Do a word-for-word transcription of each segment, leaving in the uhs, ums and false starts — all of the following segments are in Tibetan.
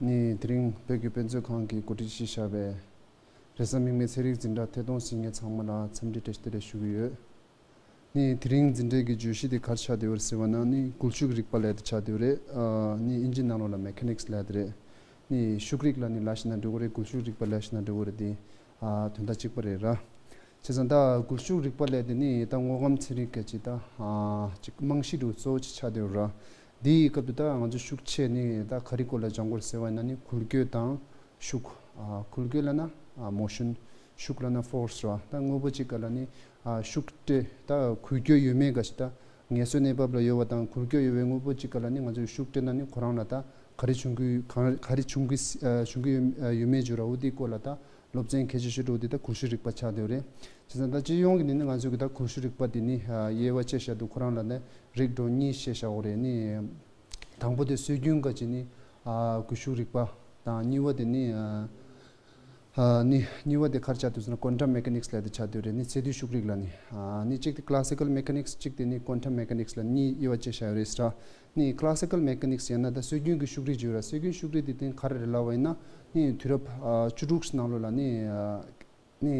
ནི་དེ་རིང་བོད་ཀྱི་དཔེ་མཛོད་ཁང་གིས་གོ་སྒྲིག་བྱས་བཞག་པའི་རེས་གཟའ་མིག་དམར་ཚན་རིག་འཛིན་གྲྭ་ཐད་གཏོང་ཟིན་མཁན་ཚང་མ་ལ་འཚམས་འདྲི་བཀྲ་ཤིས་བདེ་ལེགས་ཞུ་གི་ཡོད། ནི་དེ་རིང་འཛིན་གྲྭའི་གི་བརྗོད་གཞི་དེ་ག་རེ་ཆགས་བསྡད་ཡོད་རེད་ཟེར་བ་ན་ནི་སྒུལ་ཤུགས་རིག་པ་ལབ་དེ་ཆགས་བསྡད་ཡོད་རེད། ཨ་ནི་ཨིན་ཇིའི་ནང་ལོགས་ལ་མེ་ཁ་ནིག་སི་ལབ་དེ་རེད། ནི་ཤུགས་རིག་ལབ་ནི་ལབ་བཞག་ན་འགྲིག་གི་རེད། སྒུལ་ཤུགས་རིག་པ་ལབ་བཞག་ན་འགྲིག་གི་རེད། དེ་ཨ་དོན་དག་གཅིག་པ་རེད་ར། བྱས་ཙང་ད་སྒུལ་ཤུགས་རིག་པ་ལབ་དེ་ནི་ད་དངོས་ཁམས་ཚན་རིག་གི་ཅིག་ད་ཨ་ཅིག་རྨང་གཞི་འདྲ་བོ་གཙོ་བོ་ཅིག་ཆགས་བསྡད་ཡོད་ར། དེའི་སྐབས་དུ་ད་ང་ཚོ་ཤུགས་ཆེ་ནི་ད་ག་རེ་སྐོར་ལ་སྦྱང་དགོས་རེད་ཟེར་བ་ཡིན་ན་ནི་འགུལ་སྐྱོད་དང་ཤུགས། ཨ་འགུལ་སྐྱོད་ལབ་ན་ཨ་མོ་ཤོན། ཤུགས་ལབ་ན་ཕོར་སི་ར། ད་དངོས་པོ་གཅིག་ག་ལ་ནི་ཨ་ཤུགས་སྤྲད་ད་འགུལ་སྐྱོད་ཡོད་མེད་ག་ཞིག་ད་ངལ་གསོའི་གནས་བབ་ལ་ཡོད་པ་དང་འགུལ་སྐྱོད་ཡོད་པའི་དངོས་པོ་གཅིག་ག་ལ་ནི་ང་ཚོས་ཤུགས་སྤྲད་ན་ནི་ཁོ་རང་ལ་ད་ག་རེ་བྱུང་གི་ག་ག་རེ་བྱུང་གི་ཨ་བྱུང་གི་ཡོད་ཨ་ཡོད་མེད་བརྗོད་ར། འོ་དེའི་སྐོར་ལ་ད་སློབ་ཚན་གལ་ཆེ་ཤོས་འདྲ་བོ་དེ་ད་འགུལ་ཤུགས་རིག་པ་ཆགས་བསྡད་ཡོད་རེད། བྱས་ཙང་ད་སྤྱི་ཡོངས་ཀྱི་ནི་ནི་ང་ཚོས་གི་ད་འགུལ་ཤུགས་རིག་པ་དེ་ནི་ཨ་དབྱེ་བ་ཕྱེ་བཞག་དུས་ཁོ་རང་ལ་ནི་རིགས་འདྲ་བོ་གཉིས་ཕྱེ་བཞག་ཡོད་རེད། ནི་དང་པོ་དེ་སྲོལ་རྒྱུན་ག་ཅིག་ནི་ཨ་འགུལ་ཤུགས་རིག་པ་དང་། གཉིས་པ་དེ་ནི་ཨ་ཨ་ནི་གཉིས་པ་དེ་ག་རེ་ཆགས་འདུག་ཟེར་ན་ཀོན་ཊམ་མེ་ཁ་ནིག་སི་ལབ་དེ་ཆགས་བསྡད་ཡོད་རེད། ནི་ཚད་རྡུལ་ཤུགས་རིག་ལབ་ནི་ཨ་ནི་གཅིག་དེ་ཀ་ལ་སི་ཀལ་མེ་ཁ་ནིག་སི། གཅིག་དེ་ནི་ཀོན་ཊམ་མེ་ཁ་ནིག་སི་ལབ་གཉིས་དབྱེ་བ་ཕྱེ་བཞག་ཡོད་རེད་ཟེར་ར། ནི་ཀ་ལ་སི་ཀལ་མེ་ཁ་ནིག་སི་ཡང་ན་ད་སྲོལ་རྒྱུན་གྱི་ཤུགས་རིག་ཅིག་ཡོད་ར། སྲོལ་རྒྱུན་ཤུགས་རིག་དེ་དེ་ག་རེ་རེད་ལབ་པ་ཡིན་ན་ནི་དུས་རབས་ཨ་བཅུ་དྲུག་ནང་ལོགས་ལ་ནི་ཨ་ནི་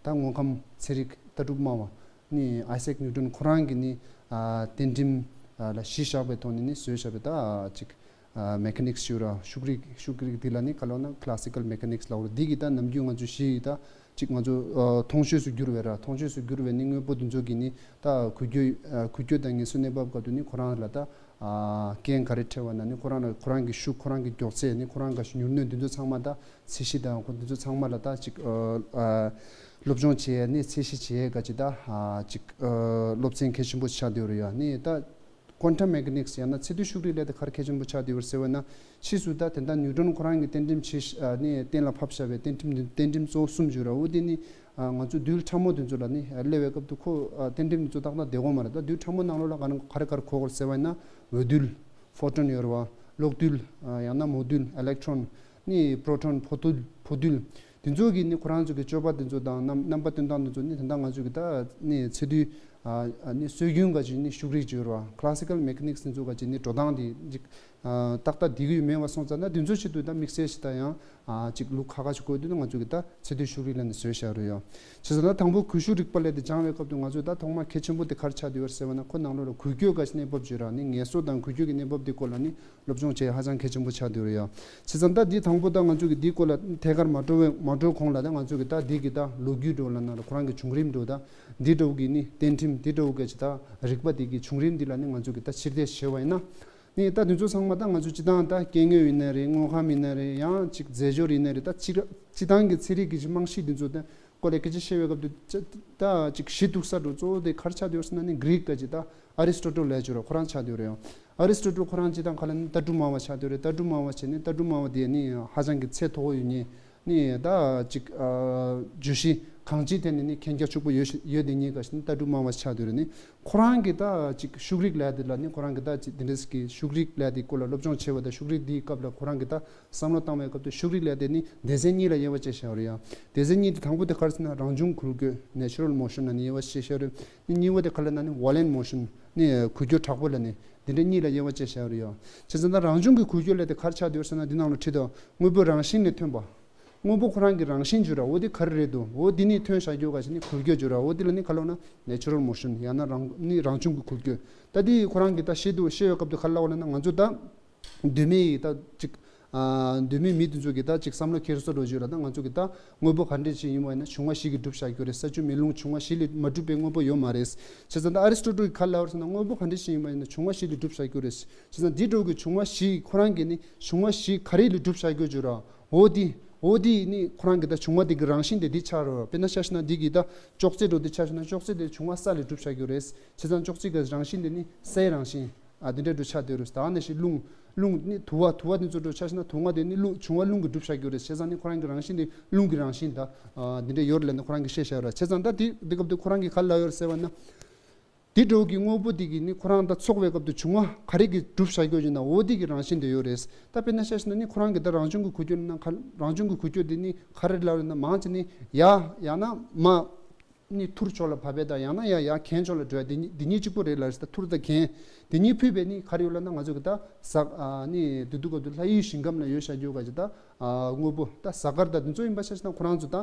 ད་དངོས་ཁམས་ཚན་རིག་ལྟ་གྲུབ་སྨྲ་བ་ནི་ཨའི་སེག་ནིའུ་ཊོན་ཁོ་རང་གིས་ནི་ཨ་གཏན་ཁྲིམས་ཨ་ལ་གཞི་བཞག་པའི་ཐོག་ནས་ནི་བཟོས་བཞག་པའི་ད་ཅིག་ཨ་མེ་ཁ་ནིག་སི་ཞུ་ར། ཤུགས་རིག་ཤུགས་རིག་འདི་ལ་ནི་ག་ལབ་ན་ཀ་ལ་སི་ཀལ་མེ་ཁ་ནིག་སི་ལབ་ར། འདི་གི་ད་ནམ་རྒྱུན་ང་ཚོ་གཞི་ཡི་ད་ཅིག་ང་ཚོ་ཨ་མཐོང་ཆོས་སུ་གྱུར་བའི་ར། མཐོང་ཆོས་སུ་གྱུར་བའི་ནི་དངོས་པོ་འདི་ཚོ་གི་ནི་ད་འགུལ་སྐྱོད་ཨ་འགུལ་སྐྱོད་དང་ངལ་གསོའི་གནས་བབ་སྐབས་དུ་ནི་ཁོ་རང་ལ་ད་ཨ་རྐྱེན་ག་རེ་འཕྲད་པ་ན་ནི་ཁོ་རང་ལ་ཁོ་རང་གི་ཤུགས་ཁོ་རང་གི་མགྱོགས་ཚད་ནི་ཁོ་རང་ག་ཞིག་མྱུར་གནོད་འདི་ཚོ་ཚང་མ་ད་ཚད་གཞི་དང་ཁོ་འདི་ཚོ་ཚང་མ་ལ་ད་ཅིག་ཨ་ཨ་སློབ་སྦྱོང་བྱེད་ཡས་ནི་ཚད་གཞི་བྱེད་ཡས་ག་ཅིག་ད་ཨ་ཅིག་ཨ་སློབ་ཚན་གལ་ཆེན་པོ་ཆགས་བསྡད་ཡོད་རེད་ཡ། ནི་ད་ཀོན་ཊམ་མེ་ཁ་ནིག་སི་ཡང་ན་ཚད་རྡུལ་ཤུགས་རིག་ལས་དེ་ག་རེ་གལ་ཆེན་པོ་ཆགས་བསྡད་ཡོད་རེད་ཟེར་བ་ན་ཕྱིས་སུ་ད་དེ་ད་ནིའུ་ཊོན་ཁོ་རང་གི་གཏན་ཁྲིམས་ཆེ་ཤ་ཨ་ནི་གཏན་ལ་ཕབ་བཞག་པའི་གཏན་ཁྲིམས་འདི་གཏན་ཁྲིམས་གཙོ་བོ་གསུམ་བརྗོད་ར། འོ་དེ་ནི་ཨ་ང་ཚོ་རྡུལ་ཕྲ་མོ་དེ་ཚོ་ལ་ནི་ཨ་སླེབས་པའི་སྐབས་དུ་ཁོ་ཨ་གཏན་ཁྲིམས་དེ་ཚོ་ཏག་ཏག་བསྡད་དགོས་མ་རེད། ད་རྡུལ་ཕྲ་མོ་ནང་ལོགས་ལ་ག་ནི་ག་རེ་ག་རེ་གོ་དགོས་རེད་ཟེར་བ་ཡིན་ན་འོད་རྡུལ། ཕོ་ཊོན་ཡོད་རེད་བ། གློག་རྡུལ། ཨ་ཡང་ན་མོ་རྡུལ། ཨི་ལེག་ཊོན། ནི་པྲོ་ཊོན། ཕོ་རྡུལ། ཕོ་རྡུལ། དེ་ཚོ་གི་ནི་ཁོ་རང་ཚོ་གི་སྤྱོད་པ་དེ་ཚོ་དང་རྣམ་རྣམ་པ་སྟོན་སྟངས་དེ་ཚོ་ནི་ད་ལྟ་ང་ཚོ་གི་ད་ནི་ཚད་རྡུལ་ཨ་ཨ་ནི་སྲོལ་རྒྱུན་ག་ཅིག་ནི་ཤུགས་རིག་ཅིག་ཡོད་རེད་བ། ཀ་ལ་སི་ཀལ་མེ་ཁ་ནིག་སི་དེ་ཚོ་ག་ཅིག་ནི་འགྲོ་སྟངས་དེ་ཅིག་ཨ་ཏག་ཏག་བསྡད་ཀྱི་ཡོད་མེད་པ་སོང་ཙང་ན་དེ་ཚོ་ཆེད་དུ་ད་དམིགས་བསལ་ཞིག་ད་ཡང་ཨ་ཅིག་ལུགས་ཁ་ཁ་ཅིག་བཀོད་དུས་ན་ང་ཚོ་གི་ད་ཚད་རྡུལ་ཤུགས་རིག་ལ་ནི་བཟོས་བཞག་རེད་ཡ། བྱས་ཙང་ད་དང་པོ་འགུལ་ཤུགས་རིག་པ་ལས་དེ་སྦྱང་བའི་སྐབས་དུ་ང་ཚོས་ད་ཐོག་མ་གལ་ཆེན་པོ་དེ་ག་རེ་ཆགས་བསྡད་ཡོད་རེད་ཟེར་བ་ན་ཁོ་ནང་ལོགས་ལ་འགུལ་སྐྱོད་ག་ཅིག་གནས་བབ་བརྗོད་ར། ནི་ངལ་གསོ་དང་འགུལ་སྐྱོད་ཀྱི་གནས་བབ་དེ་སྐོར་ལ་ནི་སློབ་སྦྱོང་བྱེད་ཧ་ཅང་གལ་ཆེན་པོ་ཆགས་བསྡད་ཡོད་རེད་ཡ། བྱས་ཙང་ད་འདི་དང་པོ་ད་ང་ཚོ་གི་འདིའི་སྐོར་ལ་ཐད་ཀར་མ་འགྲོ་བའི་མ་འགྲོ་གོང་ལ་ད་ང་ཚོ་གི་ད་འདི་གི་ད་ལོ་རྒྱུས་འགྲོ་ལ་ན་ལ་ཁོ་རང་གི་བྱུང་རིམ་འགྲོ་ད་འདི་འགྲོ་གི་ནི་གཏན་ཁྲིམས་འདི་འགྲོ་གི་ཅི་ད་རིག་པ་འདི་གི་བྱུང་རིམ་འདི་ལ་ནི་ང་ཚོ་གི་ད་ཕྱིར་བལྟས་བྱས་པ་ཡིན་ན། ནི་ད་དེ་ཚོ་ཚང་མ་ད་ང་ཚོ་སྤྱི་བཏང་ད་སྐྱེ་དངོས་ཡིན་ན་རེད། དངོས་ཁམས་ཡིན་ན་རེད། ཡང་ཅིག་རྫས་སྦྱོར་ཡིན་ན་རེད། ད་ཅིག་སྤྱི་བཏང་གི་ཚན་རིག་གི་རྨང་གཞི་འདི་ཚོ་ད་སྐོར་ལ་སྐད་ཆ་བཤད་པའི་སྐབས་དུ་ཅ་ད་ཅིག་གཞི་གཏུག་ས་འགྲོ་གཙོ་བོ་དེ་ག་རེ་ཆགས་བསྡད་ཡོད་ཟེར་ན་ནི་གྷི་རིག་ག་ཅིག་ད་ཨ་རི་སི་ཊོ་ཊལ་ལབ་ཡ་ཅིག་ཡོད་རེད། ཁོ་རང་ཆགས་བསྡད་ཡོད་རེད་ཡང་། ཨ་རི་སི་ཊོ་ཊལ་ཁོ་རང་སྤྱི་བཏང་ག་ལ་ནི་ལྟ་གྲུབ་སྨྲ་བ་ཆགས་བསྡད་ཡོད་རེད། ལྟ་གྲུབ་སྨྲ་བ་བྱས་ནི་ལྟ་གྲུབ་སྨྲ་བ་དེ་ནི་ཧ་ཅང་གི་ཚད་མཐོ་བོ་ཡོད་མཁན། ནི་ད་ཅིག་ཨ་བརྗོད་གཞི་གང་ཅིའི་ཐད་ནས་ནི་མཁྱེན་རྒྱ་ཕྱུག་པོ་ཡོད་ཤ་ཡོད་དེ་ཉིད་ག་ཞིག་ནི་ལྟ་གྲུབ་སྨྲ་བ་ཆགས་བསྡད་ཡོད་རེད། ནི་ཁོ་རང་གི་ད་ཅིག་ཤུགས་རིག་ལབ་ཡ་དེ་ལ་ནི་ཁོ་རང་གི་ད་ཅིག་དེ་འདྲས་ཀྱི་ཤུགས་རིག་ལབ་ཡ་དེ་སྐོར་ལ་སློབ་སྦྱོང་བྱས་པ་དང་ཤུགས་རིག་དེའི་སྐབས་ལ་ཁོ་རང་གི་ད་བསམ་བློ་བཏང་བའི་སྐབས་དུ་ཤུགས་རིག་ལབ་ཡ་དེ་ནི་སྡེ་ཚན་གཉིས་ལ་དབྱེ་བ་ཕྱེ་བཞག་ཡོད་རེད་ཡ། སྡེ་ཚན་གཉིས་དེ་དང་པོ་དེ་ག་རེ་ཟེར་ན་རང་བྱུང་འགུལ་སྐྱོད་ནེ་ཅུ་རལ་མོ་ཤོན་ལབ་ནི་དབྱེ་བ་ཕྱེ་བཞག་ཡོད་རེད། ནི་གཉིས་པ་དེ་ག་ལ་ན་ནི་ཝ་ལེན་མོ་ཤོན་ནི་འགུལ་སྐྱོད་དྲག་པོ་ལབ་ནི་དེ་འདྲ་གཉིས་ལ་དབྱེ་བ་ཕྱེ་བཞག་ཡོད་རེད་ཡ། བྱས་ཙང་ད་རང་བྱུང་གི་འགུལ་སྐྱོད་ལབ་ཡ་དེ་ག་རེ་ཆགས་བསྡད་ཡོད་ཟེར་ན་འདི་ནང་ལ་བྲིས་འདུག་དངོས་པོ་རང་བཞིན་ལས་ཐོན་པ། དངོས་པོ་ཁོ་རང་གི་རང་བཞིན་བརྗོད་ར། འོ་དེ་ག་རེ་རེད་འདུག་འོ་དེ་ནི་ཐོན་བཞག་རྒྱུ་ག་ཞིག་ནི་འགུལ་སྐྱོད་བརྗོད་ར། འོ་དེ་ལ་ནི་ག་ལབ་ན་ནེ་ཅུ་རལ་མོ་ཤོན་ཡང་ན་རང་ནི་རང་བྱུང་གི་འགུལ་སྐྱོད། ད་དེ་ཁོ་རང་གི་ད་ཤེས་འདུག་ཤེས་ཡོད་སྐབས་དུ་ག་ལབ་པ་ལབ་ན་ང་ཚོ་ད་གདོད་མའི་ད་ཅིག་ཨ་གདོད་མའི་མི་དེ་ཚོ་གི་ད་ཅིག་བསམ་བློ་འཁྱེར་སྲོལ་འདྲ་བོ་བརྗོད་ར། ད་ང་ཚོ་གི་ད་དངོས་པོ་ག་འདྲ་ཞིག་ཡིན་པ་ཡིན་ན་བྱུང་བ་བཞི་གིས་གྲུབ་བཞག་རྒྱུ་རེད། ས་ཆུ་མེ་རླུང་བྱུང་བ་བཞི་ལས་མ་གྲུབ་པའི་དངོས་པོ་ཡོད་མ་རེད། བྱས་ཙང་ད་ཨ་རི་སི་ཊོ་ཊལ་གིས་ག་ལབ་པ་ཟེར་ན་དངོས་པོ་ག་འདྲ་ཞིག་ཡིན་པ་ཡིན་ན་བྱུང་བ་བཞི་ལས་གྲུབ་བཞག་རྒྱུ་རེད། བྱས་ཙང་འདི་འདྲ་བོ་གི་བྱུང་བ་བཞི་ཁོ་རང་གི་ནི་བྱུང་བ་བཞི་ག་རེ་ལས་གྲུབ་བཞག་རྒྱུ་བརྗོད་ར། འོ་དེ། འོ་དེ་ནི་ཁོ་རང་གི་ད་བྱུང་བ་དེ་གི་རང་བཞིན་དེ་འདི་ཆགས་རེད། དཔེར་ན་ཆ་བཞག་ན་འདི་གི་ད་ཅོག་ཙེ་འདྲ་བོ་འདི་ཆ་བཞག་ན་ཅོག་ཙེ་དེ་བྱུང་བ་ས་ལས་གྲུབ་བཞག་རྒྱུ་རེད། བྱས་ཙང་ཅོག་ཙེ་གི་རང་བཞིན་དེ་ནི་སའི་རང་བཞིན་ཨ་དེ་འདྲ་འདྲ་བོ་ཆགས་བསྡད་ཡོད་རེད། ད་ནི་ཞིག་རླུང་། རླུང་ནི་དུ་བ། དུ་བ་དེ་ཚོ་འདྲ་བོ་ཆ་བཞག་ན་དུ་བ་དེ་ནི་རླུང་བྱུང་བ་རླུང་གིས་གྲུབ་བཞག་རྒྱུ་རེད། བྱས་ཙང་ནི་ཁོ་རང་གི་རང་བཞིན་དེ་རླུང་གི་རང་བཞིན་ད་ཨ་དེ་འདྲ་ཡོད་རེད་ལབ་ནི་ཁོ་རང་གིས་བཤད་བཞག་ཡོད་རེད། བྱས་ཙང་ད་དེ་དེ་སྐབས་དུ་ཁོ་རང་གིས་ག་ལབ་ཡོད་རེད་ཟེར་བ་ན། དེ་འདྲ་བོ་གི་དངོས་པོ་དེ་གི་ནི་ཁོ་རང་དང་ཚོགས་པའི་སྐབས་དུ་བྱུང་བ་ག་རེ་གིས་གྲུབ་བཞག་རྒྱུ་ཡིན་ན་འོ་དེ་གི་རང་བཞིན་དེ་ཡོད་རེད། ད་དཔེར་ན་ཆ་བཞག་ན་ནི་ཁོ་རང་གི་ད་རང་བྱུང་གི་འགུལ་སྐྱོད་ན་ག་རང་བྱུང་གི་འགུལ་སྐྱོད་དེ་ནི་ག་རེ་ལབ་ན་མང་ཆེ་ནི་ཡ་ཡང་ན་མ་ ནི་ཐུར་ཕྱོགས་ལ་བབས་པ་དང་ཡང་ན་ཡང་ཡང་གྱེན་ཕྱོགས་ལ་འགྲོ་ཡ་དེ་གཉིས་དེ་གཉིས་གཅིག་པོ་རེད་ལབ་རེད་ཟེར། ད་ཐུར་དང་གྱེན་དེ་གཉིས་ཕུད་པའི་ནི་ག་རེ་ཡོད་ལབ་ན། ང་ཚོ་གི་ད་ཟ་ནི་དེ་དུས་སྐབས་དུ་ལྷ་ཡུལ་ཞིང་ཁམས་ལ་ཡོད་བཞག་རྒྱུ་ག་ཅིག་ད་དངོས་པོ་ད་གཟའ་སྐར་དང་དེ་ཚོ་ཡིན་པ་ཆ་བཞག་ན་ཁོ་རང་ཚོ་ད་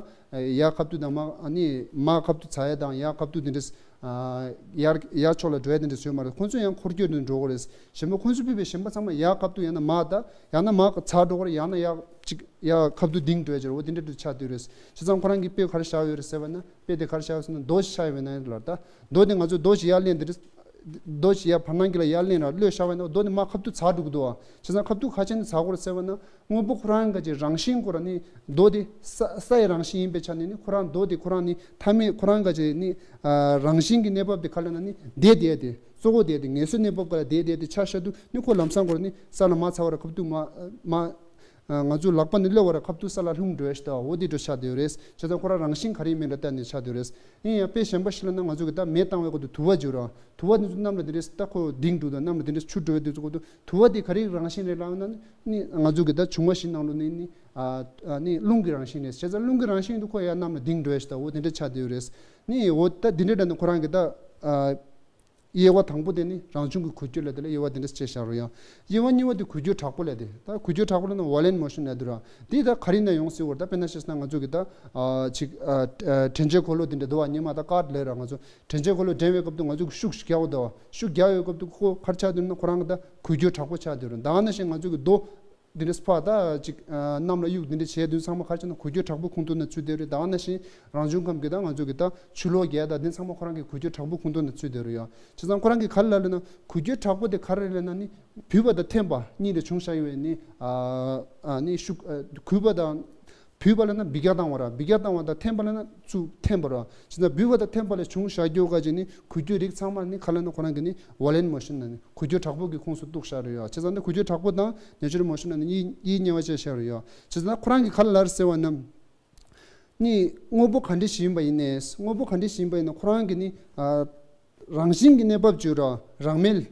ཡར་ཁ་ཐུག་དང་མར་ནི་མར་ཁ་ཐུག་འཛེག་ཡ་དང་ཡར་ཁ་ཐུག་དེ་འདྲས་ཡར་ཡར་ཕྱོགས་ལ་འགྲོ་ཡ་དེ་འདྲས་ཡོད་མ་རེད། ཁོ་ཚོ་ཡང་འཁོར་སྐྱོད་དུ་འགྲོ་དགོས་རེད། གཞན་པ་ཁོ་ཚོ་ཕུད་པའི་གཞན་པ་ཚང་མ་ཡར་ཁ་ཐུག་ཡང་ན་མར་ད་ཡང་ན་མར་འཛེག་འགྲོ་དགོས་རེད། ཡང་ན་ཡར་ཅིག་ཡར་ཁ་ཐུག་ལྡིང་འགྲོ་ཡ་ཅིག་རེད། འོ་དེ་འདྲས་དུ་ཆགས་བསྡད་ཡོད་རེད། བྱས་ཙང་ཁོ་རང་གི་དཔེ་ག་རེ་བཞག་ཡོད་རེད་ཟེར་བ་ན། དཔེ་དེ་ག་རེ་བཞག་ཡོད་ཟེར་ན་རྡོ་ཞིག་ཆགས་ཡོད་པ་ན་ལབ་རེད། ད་རྡོ་དེ་ང་ཚོས་རྡོ་ཞིག་ཡར་ལེན་དེ་རེད། རྡོ་ཞིག་ཡར་བར་སྣང་གི་ལ་ཡར་ལེན་ར་གློད་བཞག་པ་ན་རྡོ་དེ་མར་ཁ་ཐུག་འཛེག་འགྲོ་གི་འདུག་བ། བྱས་ཙང་ཁ་ཐུག་ག་ཅི་ནས་འཛེག་དགོས་རེད་ཟེར་བ་ན། དངོས་པོ་ཁོ་རང་ག་ཅིག་རང་བཞིན་ཁོ་རང་ནི་རྡོ་དེ་ས་སའི་རང་བཞིན་ཡིན་པའི་ཆ་ནས་ནི་ཁོ་རང་རྡོ་དེ་ཁོ་རང་ནི་མཐའ་མེད་ཁོ་རང་ག་ཅིག་ནི་ཨ་རང་བཞིན་གྱི་གནས་བབ་དེ་ག་ལབ་ན་ནི་བསྡད་བསྡད་དེ་གཙོ་བོ་བསྡད་དེ་ངལ་གསོའི་གནས་བབ་ག་ལ་བསྡད་བསྡད་དེ་ཆ་བཞག་དུས་ནི་ཁོ་ལམ་སང་ཁོ་རང་ནི་ས་ལ་མར་འཛེག་པ་ར་ཁ་ཐུག་མར་མར་ང་ཚོའི་ལག་པ་ནི་གློད་པ་ར་ཁ་ཐུག་ས་ལ་ལྷུང་འགྲོ་ཡ་ཞིག་ད་འོ་དེ་འདྲ་ཆགས་བསྡད་ཡོད་རེད། བྱས་ཙང་ཁོ་རང་རང་བཞིན་ག་རེ་ཡིན་མིན་ལ་བལྟས་ནས་ཆགས་བསྡད་ཡོད་རེད། ཡིན་ཡང་དཔེ་གཞན་པ་ཞིག་ལབ་ན་ང་ཚོ་གི་ད་མེ་བཏང་བའི་སྐབས་དུ་དུ་བ་བརྗོད་ར་དུ་བ་དེ་ཚོ་གནམ་ལ་དེ་འདྲས་ད་ཁོ་ལྡིང་འགྲོ་དང་གནམ་ལ་དེ་འདྲས་འཕྱུར་འགྲོ་བའི་དུས་ཚོད་དུ་དུ་བ་དེ་ག་རེ་རང་བཞིན་རེད་ལབ་ན་ནི་ང་ཚོ་གི་ད་འབྱུང་བ་བཞི་ནང་ལོ་ནི་ནི་ཨ་ཨ་ནི་རླུང་གི་རང་བཞིན་རེད། བྱས་ཙང་རླུང་གི་རང་བཞིན་དུ་ཁོ་ཡ་གནམ་ལ་ལྡིང་འགྲོ་ཡ་ཞིག་ད་འོ་དེ་འདྲས་ཆགས་བསྡད་ཡོད་རེད། ནི་འོ་ད་དེ་འདྲས་འདྲ་ནི་ཁོ་རང་གི་ད་ཨ། དབྱེ་བ་དང་པོ་དེ་ནི་རང་བྱུང་གི་འགུལ་སྐྱོད་ལབ་དེ་ལ་དབྱེ་བ་དེ་འདྲ་ཕྱེ་བཞག་རོགས་ཡ། དབྱེ་བ་གཉིས་པ་དེ་འགུལ་སྐྱོད་དྲག་པོ་ལབ་དེ། ད་འགུལ་སྐྱོད་དྲག་པོ་ལབ་ན་violent motion ལབ་དེ་ར། དེ་ད་ག་རེ་ན་ཡོང་སྲིད་བར་ད་དཔེར་ན་བཤད་ན་ང་ཚོ་གི་ད་ཨ་ཅིག་ཨ་ཨ་དྲན་འཆར་འཁོར་ལོ་དེ་འདྲ་འདུག་བ། སྔོན་མ་ད་ཀར་ལབ་ར་ང་ཚོ་དྲན་འཆར་འཁོར་ལོ་འགྲེང་བའི་སྐབས་དུ་ང་ཚོ་གི་ཤུགས་ཤིག་རྒྱག་འོ་ད་བ། ཤུགས་རྒྱག་ཡོད་སྐབས་དུ་ཁོ་ག་རེ་ཆགས་འདུག་ན་ཁོ་རང་གི་ད་འགུལ་སྐྱོད་དྲག་པོ་ཆགས་འདུག་ར། ད་ག་ནང་བཞིན་ང་ཚོ་གི་རྡོ་འདི་འདྲ་ཕར་ད་ཅིག་ཨ་གནམ་ལ་གཡུག་འདི་འདྲ་བྱས་དུས་ཚང་མ་ག་རེ་བྱས་ན་འགུལ་སྐྱོད་དྲག་པོ་ཁོངས་གཏོགས་ན་ཚུད་བསྡད་རེད། ད་ག་ནང་བཞིན་རང་བྱུང་ཁམས་ཀྱི་ད་ང་ཚོ་གི་ད་ཆུ་ལོག་རྒྱག་ད་འདི་ཚང་མ་ཁོ་རང་གི་འགུལ་སྐྱོད་དྲག་པོ་ཁོངས་གཏོགས་ན་ཚུད་བསྡད་རེད་ཡ། བྱས་ཙང་ཁོ་རང་གི་ག་རེ་ལབ་ལབ་ན་འགུལ་སྐྱོད་དྲག་པོ་དེ་ག་རེ་རེད་ལབ་ན་ནི་བུད་པ་དང་འཐེན་པ་གཉིས་ལས་བྱུང་བཞག་ཡོད་པའི་ནི་ཨ་ཨ་ནི་ཤུགས་ཨ་འགུལ་པ་དང་བུད་པ་ལབ་ན་འབུད་རྒྱག་བཏང་བ་ར། འབུད་རྒྱག་བཏང་བ་དང་འཐེན་པ་ལབ་ན་ཚུར་འཐེན་པ་ར། བྱས་ཙང་འབུད་པ་དང་འཐེན་པ་ལས་བྱུང་བཞག་རྒྱུ་ག་ཅིག་ནི་འགུལ་སྐྱོད་རིགས་ཚང་མ་ནི་ག་ལབ་ན་ཁོ་རང་གི་ནི་violent motion ལབ་ནི། འགུལ་སྐྱོད་དྲག་པོ་གི་ཁོངས་སུ་གཏུགས་བཞག་རེད་ཡ། བྱས་ཙང་ནི་འགུལ་སྐྱོད་དྲག་པོ་དང་natural motion ལ་ནི་གཉིས་གཉིས་དབྱེ་བ་ཕྱེ་བཞག་རེད་ཡ། བྱས་ཙང་ཁོ་རང་གིས་ག་ལབ་ཟེར་བ་ན། ནི་དངོས་པོ་ག་འདྲ་ཞིག་ཡིན་པ་ཡིན་ནའི་དངོས་པོ་ག་འདྲ་ཞིག་ཡིན་པ་ཡིན་ན་ཁོ་རང་གི་ནི་ཨ་རང་བཞིན་གྱི་གནས་བབ་བརྗོད་ར་རང་མེད།